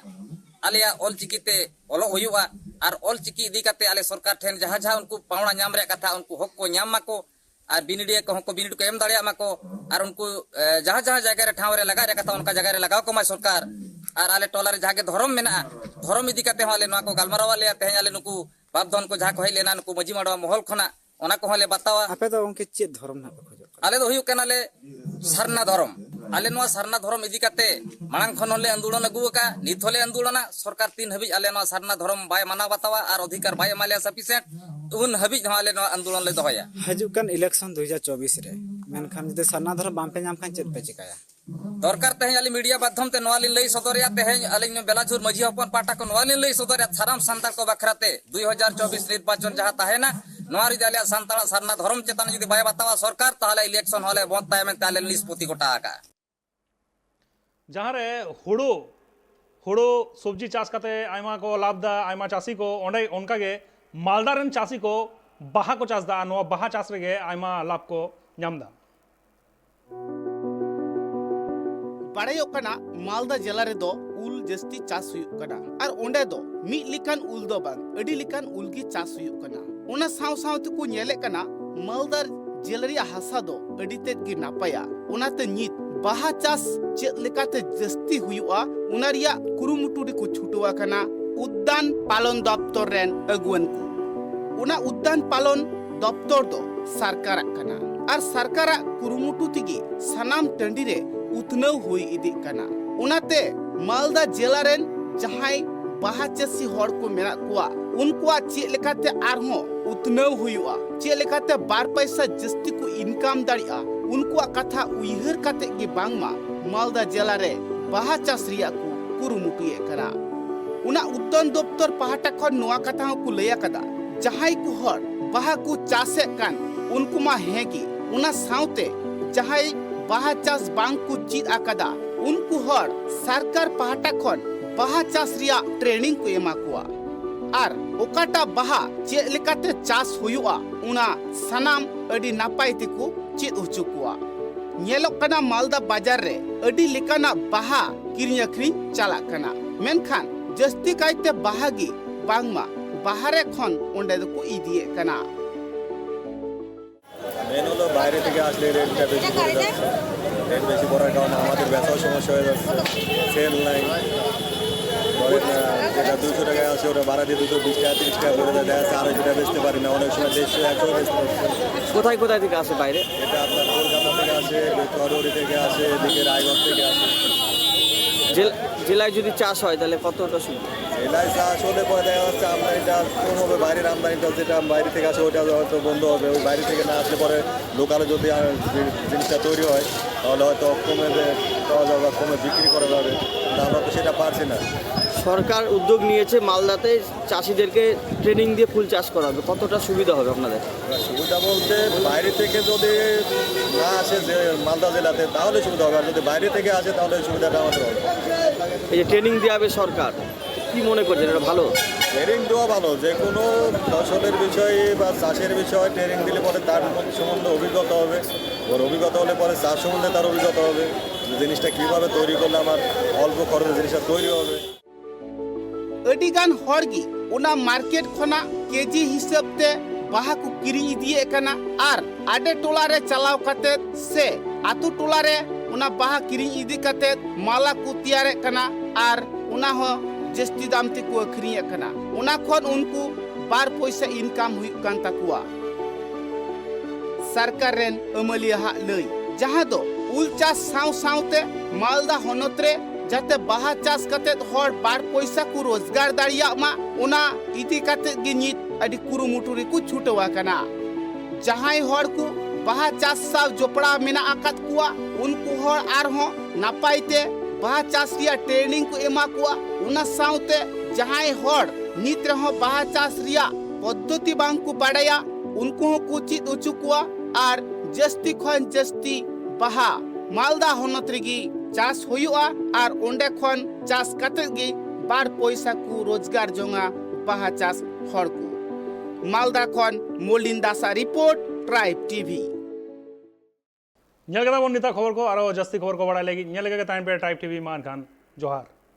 ᱟᱞᱮᱭᱟᱜ ᱚᱞ ᱪᱤᱠᱤ ᱛᱮ ᱚᱞᱚᱜ ᱦᱩᱭᱩᱜᱼᱟ, ᱟᱨ ᱚᱞ ᱪᱤᱠᱤ ᱤᱫᱤ ᱠᱟᱛᱮ ᱟᱞᱮ ᱥᱚᱨᱠᱟᱨ ᱴᱷᱮᱱ ᱡᱟᱦᱟᱸ ᱡᱟᱦᱟᱸ ᱩᱱᱠᱩ ᱯᱟᱣᱲᱟ ᱧᱟᱢ ᱨᱮᱭᱟᱜ ᱠᱟᱛᱷᱟ, ᱩᱱᱠᱩ ᱦᱚᱠ ᱠᱚ ᱧᱟᱢ ᱢᱟᱠᱚ, ᱟᱨ ᱵᱤᱱᱤᱰᱤᱭᱟᱹ ᱠᱚᱦᱚᱸ ᱠᱚ ᱵᱤᱱᱤᱰ ᱠᱚ ᱮᱢ ᱫᱟᱲᱮᱭᱟᱜ ᱢᱟᱠᱚ, ᱟᱨ ᱩᱱᱠᱩ, ᱮ, ᱡᱟᱦᱟᱸ ᱡᱟᱦᱟᱸ ᱡᱟᱭᱜᱟ ᱨᱮ ᱴᱷᱟᱶ ᱨᱮ ᱞᱟᱜᱟᱜ ᱨᱮᱭᱟᱜ ᱠᱟᱛᱷᱟ, ᱚᱱᱠᱟ ᱡᱟᱭᱜᱟ ᱨᱮ ᱞᱟᱜᱟᱣ ᱠᱚᱢᱟᱭ ᱥᱚᱨᱠᱟᱨ᱾ ᱟᱨ ᱟᱞᱮ ᱴᱚᱞᱟ ᱨᱮ ᱡᱟᱦᱟᱸ ᱜᱮ ᱫᱷᱚᱨᱚᱢ ᱢᱮᱱᱟᱜᱼᱟ, ᱫᱷᱚᱨᱚᱢ ᱤᱫᱤ ᱠᱟᱛᱮ ᱦᱚᱸ ᱟᱞᱮ ᱱᱚᱣᱟ ᱠᱚ ᱜᱟᱞᱢᱟᱨᱟᱣ ᱟᱞᱮᱭᱟ᱾ ᱛᱮᱦᱮᱧ ᱟᱞᱮ ᱱᱩᱠᱩ ᱵᱟᱯ ᱫᱷᱚᱱ ᱠᱚ ᱡᱟᱦᱟᱸ ᱠᱚ ᱦᱮᱡ ᱞᱮᱱᱟ, ᱱᱩᱠᱩ ᱢᱟᱹᱡᱷᱤ ᱢᱟᱰᱣᱟ ᱢᱚᱦᱚᱞ ᱠᱷᱚᱱᱟᱜ, ᱚᱱᱟ ᱠᱚᱦᱚᱸ ᱞᱮ ᱵᱟᱛᱟᱣᱟ᱾ ᱟᱯᱮ ᱫᱚ ᱜᱚᱝᱠᱮ ᱪᱮᱫ ᱫᱷᱚᱨᱚᱢ ᱱᱟᱜ ᱯᱮ ᱠᱷᱚᱡᱚᱜ ᱠᱟᱱᱟ? ᱟᱞᱮ ᱫᱚ ᱦᱩᱭᱩᱜ ᱠᱟᱱᱟᱞᱮ ᱥᱟᱨᱱᱟ ᱫᱷᱚᱨᱚᱢ᱾ ᱟᱞᱮ ᱱᱚᱣᱟ ᱥᱟᱨᱱᱟ ᱫᱷᱚᱨᱚᱢ ᱤᱫᱤ ᱠᱟᱛᱮ ᱢᱟᱲᱟᱝ ᱠᱷᱚᱱ ᱦᱚᱸᱞᱮ ᱟᱱᱫᱳᱞᱚᱱ ᱟᱹᱜᱩ ᱟᱠᱟᱫᱼᱟ, ᱱᱤᱛ ᱦᱚᱸᱞᱮ ᱟᱱᱫᱳᱞᱚᱱᱟ᱾ ᱥᱚᱨᱠᱟᱨ ᱛᱤᱱ ᱦᱟᱹᱵᱤᱡ ᱟᱞᱮ ᱱᱚᱣᱟ ᱥᱟᱨᱱᱟ ᱫᱷᱚᱨᱚᱢ ᱵᱟᱭ ᱢᱟᱱᱟᱣ ᱵᱟᱛᱟᱣᱟ ᱟᱨ ᱚᱫᱷᱤᱠᱟᱨ ᱵᱟᱭ ᱮᱢᱟ ᱞᱮᱭᱟ ᱥᱟᱯᱷᱤᱥᱮᱱᱴ, ᱩᱱ ᱦᱟᱹᱵᱤᱡ ᱦᱚᱸ ᱟᱞᱮ ᱱᱚᱣᱟ ᱟᱱᱫᱳᱞᱚᱱ ᱞᱮ ᱫᱚᱦᱚᱭᱟ᱾ ᱦᱤᱡᱩᱜ ᱠᱟᱱ ᱤᱞᱮᱠᱥᱚᱱ ᱫᱩ ᱦᱟᱡᱟᱨ ᱪᱚᱵᱵᱤᱥ ᱨᱮ, ᱢᱮᱱᱠᱷᱟᱱ ᱡᱩᱫᱤ ᱥᱟᱨᱱᱟ ᱫᱷᱚᱨᱚᱢ ᱵᱟᱝ ᱯᱮ ᱧᱟᱢ ᱠᱷᱟᱱ ᱪᱮᱫ ᱯᱮ ᱪᱤᱠᱟᱹᱭᱟ? ᱫᱚᱨᱠᱟᱨ ᱛᱮᱦᱮᱧ ᱟᱹᱞᱤᱧ ᱢᱤᱰᱤᱭᱟ ᱢᱟᱫᱽᱫᱷᱚᱢ ᱛᱮ ᱱᱚᱣᱟ ᱞᱤᱧ ᱞᱟᱹᱭ ᱥᱚᱫᱚᱨᱮᱜᱼᱟ, ᱛᱮᱦᱮᱧ ᱟᱹᱞᱤᱧ ᱵᱮᱞᱟᱪᱩᱨ ᱢᱟᱹᱡᱷᱤ ᱦᱚᱯᱚᱱ ᱯᱟᱦᱴᱟ ᱠᱷᱚᱱ ᱱᱚᱣᱟ ᱞᱤᱧ ᱞᱟᱹᱭ ᱥᱚᱫᱚᱨᱮᱜᱼᱟ, ᱥᱟᱱᱟᱢ ᱥᱟᱱᱛᱟᱲ ᱠᱚ ᱵᱟᱠᱷᱨᱟ ᱛᱮ, ᱫᱩᱭ ᱦᱟᱡᱟᱨ ᱪᱚᱵᱵᱤᱥ ᱱᱤᱨᱵᱟᱪᱚᱱ ᱡᱟᱦᱟᱸ ᱛᱟᱦᱮᱱᱟ, ᱱᱚᱣᱟ ᱨᱮ ᱡᱩᱫᱤ ᱟᱞᱮᱭᱟᱜ ᱥᱟᱱᱛᱟᱲᱟᱜ ᱥᱟᱨᱱᱟ ᱫᱷᱚᱨᱚᱢ ᱪᱮᱛᱟᱱ ᱡᱩᱫᱤ ᱵᱟᱭ ᱵᱟᱛᱟᱣᱟ ᱥᱚᱨᱠᱟᱨ, ᱛᱟᱦᱚᱞᱮ ᱤᱞᱮᱠᱥᱚᱱ ᱦᱚᱸᱞᱮ ᱵᱚᱱᱫ ᱛᱟᱭᱟ ᱢᱮᱱᱛᱮ ᱟᱞᱮ ᱞᱮ ᱱᱤᱥᱯᱚᱛᱤ ᱜᱚᱴᱟ ᱟᱠᱟᱫᱼᱟ᱾ ᱡᱟᱦᱟᱸ ᱨᱮ ᱦᱩᱲᱩ, ᱦᱩᱲᱩ ᱥᱚᱵᱽᱡᱤ ᱪᱟᱥ ᱠᱟᱛᱮ ᱟᱭᱢᱟ ᱠᱚ ᱞᱟᱵᱷ ᱫᱟ, ᱟᱭᱢᱟ ᱪᱟᱹᱥᱤ ᱠᱚ, ᱚᱸᱰᱮ ᱚᱱᱠᱟ ᱜᱮ ᱢᱟᱞᱫᱟ ᱨᱮᱱ ᱪᱟᱹᱥᱤ ᱠᱚ ᱵᱟᱦᱟ ᱠᱚ ᱪᱟᱥ ᱫᱟ, ᱟᱨ ᱱᱚᱣᱟ ᱵᱟᱦᱟ ᱪᱟᱥ ᱨᱮᱜᱮ ᱟᱭᱢᱟ ᱞᱟᱵᱷ ᱠᱚ ᱧᱟᱢ ᱫᱟ᱾ ᱵᱟᱲᱟᱭᱚᱜ ᱠᱟᱱᱟ, ᱢᱟᱞᱫᱟ ᱡᱮᱞᱟ ᱨᱮᱫᱚ ᱩᱞ ᱡᱟᱹᱥᱛᱤ ᱪᱟᱥ ᱦᱩᱭᱩᱜ ᱠᱟᱱᱟ, ᱟᱨ ᱚᱸᱰᱮ ᱫᱚ ᱢᱤᱫ ᱞᱮᱠᱟᱱ ᱩᱞ ᱫᱚ ᱵᱟᱝ, ᱟᱹᱰᱤ ᱞᱮᱠᱟᱱ ᱩᱞ ᱜᱮ ᱪᱟᱥ ᱦᱩᱭᱩᱜ ᱠᱟᱱᱟ᱾ ᱚᱱᱟ ᱥᱟᱶ ᱥᱟᱶ ᱛᱮᱠᱚ ᱧᱮᱞᱮᱫ ᱠᱟᱱᱟ, ᱢᱟᱞᱫᱟ ᱡᱮᱞᱟ ᱨᱮᱭᱟᱜ ᱦᱟᱥᱟ ᱫᱚ ᱟᱹᱰᱤ ᱛᱮᱫ ᱜᱮ ᱱᱟᱯᱟᱭᱟ᱾ ᱚᱱᱟᱛᱮ ᱱᱤᱛ ᱵᱟᱦᱟ ᱪᱟᱥ ᱪᱮᱫ ᱞᱮᱠᱟᱛᱮ ᱡᱟᱹᱥᱛᱤ ᱦᱩᱭᱩᱜᱼᱟ, ᱚᱱᱟ ᱨᱮᱭᱟᱜ ᱠᱩᱨᱩᱢᱩᱴᱩ ᱨᱮᱠᱚ ᱪᱷᱩᱴᱟᱹᱣ ᱟᱠᱟᱱᱟ ᱩᱫᱽᱫᱟᱱ ᱯᱟᱞᱚᱱ ᱫᱚᱯᱛᱚᱨ ᱨᱮᱱ ᱟᱹᱜᱩᱣᱟᱹᱱ ᱠᱚ᱾ ᱚᱱᱟ ᱩᱫᱽᱫᱟᱱ ᱯᱟᱞᱚᱱ ᱫᱚᱯᱛᱚᱨ ᱫᱚ ᱥᱚᱨᱠᱟᱨᱟᱜ ᱠᱟᱱᱟ, ᱟᱨ ᱥᱚᱨᱠᱟᱨᱟᱜ ᱠᱩᱨᱩᱢᱩᱴᱩ ᱛᱮᱜᱮ ᱥᱟᱱᱟᱢ ᱴᱟᱺᱰᱤ ᱨᱮ ᱩᱛᱱᱟᱹᱣ ᱦᱩᱭ ᱤᱫᱤᱜ ᱠᱟᱱᱟ᱾ ᱚᱱᱟᱛᱮ ᱢᱟᱞᱫᱟ ᱡᱮᱞᱟ ᱨᱮᱱ ᱡᱟᱦᱟᱸᱭ ᱵᱟᱦᱟ ᱪᱟᱹᱥᱤ ᱦᱚᱲ ᱠᱚ ᱢᱮᱱᱟᱜ ᱠᱚᱣᱟ, ᱩᱱᱠᱩᱣᱟᱜ ᱪᱮᱫ ᱞᱮᱠᱟᱛᱮ ᱟᱨᱦᱚᱸ ᱩᱛᱱᱟᱹᱣ ᱦᱩᱭᱩᱜᱼᱟ, ᱪᱮᱫ ᱞᱮᱠᱟᱛᱮ ᱵᱟᱨ ᱯᱚᱭᱥᱟ ᱡᱟᱹᱥᱛᱤ ᱠᱚ ᱤᱱᱠᱟᱢ ᱫᱟᱲᱮᱭᱟᱜᱼᱟ, ᱩᱱᱠᱩᱣᱟᱜ ᱠᱟᱛᱷᱟ ᱩᱭᱦᱟᱹᱨ ᱠᱟᱛᱮ ᱜᱮ ᱵᱟᱝᱢᱟ ᱢᱟᱞᱫᱟ ᱡᱮᱞᱟ ᱨᱮ ᱵᱟᱦᱟ ᱪᱟᱥ ᱨᱮᱭᱟᱜ ᱠᱚ ᱠᱩᱨᱩᱢᱩᱴᱩᱭᱮᱫ ᱠᱟᱱᱟ᱾ ᱚᱱᱟ ᱩᱫᱽᱫᱟᱱ ᱫᱚᱯᱛᱚᱨ ᱯᱟᱦᱴᱟ ᱠᱷᱚᱱ ᱱᱚᱣᱟ ᱠᱟᱛᱷᱟ ᱦᱚᱸᱠᱚ ᱞᱟᱹᱭ ᱟᱠᱟᱫᱟ, ᱡᱟᱦᱟᱸᱭ ᱠᱚ ᱦᱚᱲ ᱵᱟᱦᱟ ᱠᱚ ᱪᱟᱥᱮᱫ ᱠᱟᱱ, ᱩᱱᱠᱩ ᱢᱟ ᱦᱮᱸ ᱜᱮ, ᱚᱱᱟ ᱥᱟᱶᱛᱮ ᱡᱟᱦᱟᱸᱭ ᱵᱟᱦᱟ ᱪᱟᱥ ᱵᱟᱝ ᱠᱚ ᱪᱮᱫ ᱟᱠᱟᱫᱟ, ᱩᱱᱠᱩ ᱦᱚᱲ ᱥᱚᱨᱠᱟᱨ ᱯᱟᱦᱴᱟ ᱠᱷᱚᱱ ᱵᱟᱦᱟ ᱪᱟᱥ ᱨᱮᱭᱟᱜ ᱴᱨᱮᱱᱤᱝ ᱠᱚ ᱮᱢᱟ ᱠᱚᱣᱟ᱾ ᱟᱨ ᱚᱠᱟᱴᱟᱜ ᱵᱟᱦᱟ ᱪᱮᱫ ᱞᱮᱠᱟᱛᱮ ᱪᱟᱥ ᱦᱩᱭᱩᱜᱼᱟ, ᱚᱱᱟ ᱥᱟᱱᱟᱢ ᱟᱹᱰᱤ ᱱᱟᱯᱟᱭ ᱛᱮᱠᱚ ᱪᱮᱫ ᱦᱚᱪᱚ ᱠᱚᱣᱟ᱾ ᱧᱮᱞᱚᱜ ᱠᱟᱱᱟ, ᱢᱟᱞᱫᱟ ᱵᱟᱡᱟᱨ ᱨᱮ ᱟᱹᱰᱤ ᱞᱮᱠᱟᱱᱟᱜ ᱵᱟᱦᱟ ᱠᱤᱨᱤᱧ ᱟᱹᱠᱷᱨᱤᱧ ᱪᱟᱞᱟᱜ ᱠᱟᱱᱟ, ᱢᱮᱱᱠᱷᱟᱱ ᱡᱟᱹᱥᱛᱤ ᱠᱟᱭᱛᱮ ᱵᱟᱦᱟ ᱜᱮ ᱵᱟᱝᱢᱟ ᱵᱟᱦᱨᱮ ᱠᱷᱚᱱ ᱚᱸᱰᱮ ᱫᱚᱠᱚ ᱤᱫᱤᱭᱮᱫ ᱠᱟᱱᱟ᱾ মেন হলো বাইরে থেকে আসলে রেটটা বেশি পড়ে যাচ্ছে। রেট বেশি পড়ার কারণে আমাদের ব্যবসাও সমস্যা হয়ে যাচ্ছে, সেল নাই। পরে, আহ, যেটা দুশো টাকায় আসে, ওটা বাড়া দিয়ে দুশো বিশ টাকা, তিরিশ টাকা করে দেয়, দেখা যাচ্ছে আড়াইশো টাকা বেচতে পারি না, অনেক সময় দেড়শো, একশো বেচতে পারি। কোথায় কোথায় থেকে আসে বাইরে? এটা আপনার কলকাতা থেকে আসে, তরুয়ারি থেকে আসে, এদিকে রায়গঞ্জ থেকে আসে। জেল-, জেলায় যদি চাষ হয়, তাহলে কতটা সুবিধা? জেলায় চাষ হলে পরে দেখা যাচ্ছে আমদানিটা কম হবে, বাইরের আমদানিটা যেটা বাইরে থেকে আসে, ওটা হয়তো বন্ধ হবে। ওই বাইরে থেকে না আসলে পরে লোকালে যদি, আহ, জি-, জিনিসটা তৈরি হয়, তাহলে হয়তো কমে যে পাওয়া যাবে বা কমে বিক্রি করা যাবে। কিন্তু আমরা তো সেটা পারছি না। সরকার উদ্যোগ নিয়েছে মালদাতে চাষিদেরকে ট্রেনিং দিয়ে ফুল চাষ করা হবে, কতটা সুবিধা হবে আপনাদের? সুবিধা বলতে বাইরে থেকে যদি না আসে যে মালদা জেলাতে, তাহলে সুবিধা হবে, আর যদি বাইরে থেকে আসে তাহলে সুবিধাটা আমাদের হবে। এই যে ট্রেনিং দেওয়া হবে সরকার, কি মনে করছেন, এটা ভালো? ট্রেনিং দেওয়া ভালো, যে কোনো ফসলের বিষয়ে বা চাষের বিষয়ে ট্রেনিং দিলে পরে তার সম্বন্ধে অভিজ্ঞতা হবে। ওর অভিজ্ঞতা হলে পরে চাষ সম্বন্ধে তার অভিজ্ঞতা হবে, যে জিনিসটা কীভাবে তৈরি করলে আমার অল্প খরচে জিনিসটা তৈরি হবে। ᱟᱹᱰᱤ ᱜᱟᱱ ᱦᱚᱲ ᱜᱮ ᱚᱱᱟ ᱢᱟᱨᱠᱮᱴ ᱠᱷᱚᱱᱟᱜ ᱠᱮᱡᱤ ᱦᱤᱥᱟᱹᱵ ᱛᱮ ᱵᱟᱦᱟ ᱠᱚ ᱠᱤᱨᱤᱧ ᱤᱫᱤᱭᱮᱫ ᱠᱟᱱᱟ ᱟᱨ ᱟᱰᱮ ᱴᱚᱞᱟ ᱨᱮ ᱪᱟᱞᱟᱣ ᱠᱟᱛᱮ ᱥᱮ ᱟᱛᱳ ᱴᱚᱞᱟ ᱨᱮ ᱚᱱᱟ ᱵᱟᱦᱟ ᱠᱤᱨᱤᱧ ᱤᱫᱤ ᱠᱟᱛᱮ ᱢᱟᱞᱟ ᱠᱚ ᱛᱮᱭᱟᱨᱮᱫ ᱠᱟᱱᱟ ᱟᱨ ᱚᱱᱟ ᱦᱚᱸ ᱡᱟᱹᱥᱛᱤ ᱫᱟᱢ ᱛᱮᱠᱚ ᱟᱹᱠᱷᱨᱤᱧᱮᱫ ᱠᱟᱱᱟ᱾ ᱚᱱᱟ ᱠᱷᱚᱱ ᱩᱱᱠᱩ ᱵᱟᱨ ᱯᱚᱭᱥᱟ ᱤᱱᱠᱟᱢ ᱦᱩᱭᱩᱜ ᱠᱟᱱ ᱛᱟᱠᱚᱣᱟ᱾ ᱥᱚᱨᱠᱟᱨ ᱨᱮᱱ ᱟᱹᱢᱟᱹᱞᱤᱭᱟᱹ ᱦᱟᱜ ᱞᱟᱹᱭ, ᱡᱟᱦᱟᱸ ᱫᱚ ᱩᱞ ᱪᱟᱥ ᱥᱟᱶ ᱥᱟᱶᱛᱮ ᱢᱟᱞᱫᱟ ᱦᱚᱱᱚᱛ ᱨᱮ ᱡᱟᱛᱮ ᱵᱟᱦᱟ ᱪᱟᱥ ᱠᱟᱛᱮ ᱦᱚᱲ ᱵᱟᱨ ᱯᱚᱭᱥᱟ ᱠᱚ ᱨᱳᱡᱽᱜᱟᱨ ᱫᱟᱲᱮᱭᱟᱜ ᱢᱟ, ᱚᱱᱟ ᱤᱫᱤ ᱠᱟᱛᱮ ᱜᱮ ᱱᱤᱛ ᱟᱹᱰᱤ ᱠᱩᱨᱩᱢᱩᱴᱩ ᱨᱮᱠᱚ ᱪᱷᱩᱴᱟᱹᱣ ᱟᱠᱟᱱᱟ᱾ ᱡᱟᱦᱟᱸᱭ ᱦᱚᱲ ᱠᱚ ᱵᱟᱦᱟ ᱪᱟᱥ ᱥᱟᱶ ᱡᱚᱯᱲᱟᱣ ᱢᱮᱱᱟᱜ ᱟᱠᱟᱫ ᱠᱚᱣᱟ, ᱩᱱᱠᱩ ᱦᱚᱲ ᱟᱨᱦᱚᱸ ᱱᱟᱯᱟᱭ ᱛᱮ ᱵᱟᱦᱟ ᱪᱟᱥ ᱨᱮᱭᱟᱜ ᱴᱨᱮᱱᱤᱝ ᱠᱚ ᱮᱢᱟ ᱠᱚᱣᱟ᱾ ᱚᱱᱟ ᱥᱟᱶᱛᱮ ᱡᱟᱦᱟᱸᱭ ᱦᱚᱲ ᱱᱤᱛ ᱨᱮᱦᱚᱸ ᱵᱟᱦᱟ ᱪᱟᱥ ᱨᱮᱭᱟᱜ ᱯᱚᱫᱽᱫᱷᱚᱛᱤ ᱵᱟᱝ ᱠᱚ ᱵᱟᱲᱟᱭᱟ, ᱩᱱᱠᱩ ᱦᱚᱸ ᱠᱚ ᱪᱮᱫ ᱦᱚᱪᱚ ᱠᱚᱣᱟ ᱟᱨ ᱡᱟᱹᱥᱛᱤ ᱠᱷᱚᱱ ᱡᱟᱹᱥᱛᱤ ᱵᱟᱦᱟ ᱢᱟᱞᱫᱟ ᱦᱚᱱᱚᱛ ᱨᱮᱜᱮ ᱪᱟᱥ ᱦᱩᱭᱩᱜᱼᱟ ᱟᱨ ᱚᱸᱰᱮ ᱠᱷᱚᱱ ᱪᱟᱥ ᱠᱟᱛᱮ ᱜᱮ ᱵᱟᱨ ᱯᱚᱭᱥᱟ ᱠᱚ ᱨᱳᱡᱽᱜᱟᱨ ᱡᱚᱝᱟ ᱵᱟᱦᱟ ᱪᱟᱥ ᱦᱚᱲ ᱠᱚ᱾ ᱢᱟᱞᱫᱟ ᱠᱷᱚᱱ ᱢᱚᱞᱤᱱ ᱫᱟᱥᱟ ᱨᱤᱯᱳᱨᱴ, ᱴᱨᱟᱭᱤᱵᱽ ᱴᱤᱵᱷᱤ᱾ ᱧᱮᱞ ᱠᱮᱫᱟ ᱵᱚᱱ ᱱᱤᱛᱟᱜ ᱠᱷᱚᱵᱚᱨ ᱠᱚ, ᱟᱨᱚ ᱡᱟᱹᱥᱛᱤ ᱠᱷᱚᱵᱚᱨ ᱠᱚ ᱵᱟᱲᱟᱭ ᱞᱟᱹᱜᱤᱫ ᱧᱮᱞ ᱞᱮᱜᱮ ᱛᱟᱦᱮᱱ ᱯᱮ ᱴᱨᱟᱭᱤᱵᱽ ᱴᱤᱵᱷᱤ᱾ ᱢᱟ ᱮᱱᱠᱷᱟᱱ ᱡᱚᱦᱟᱨ᱾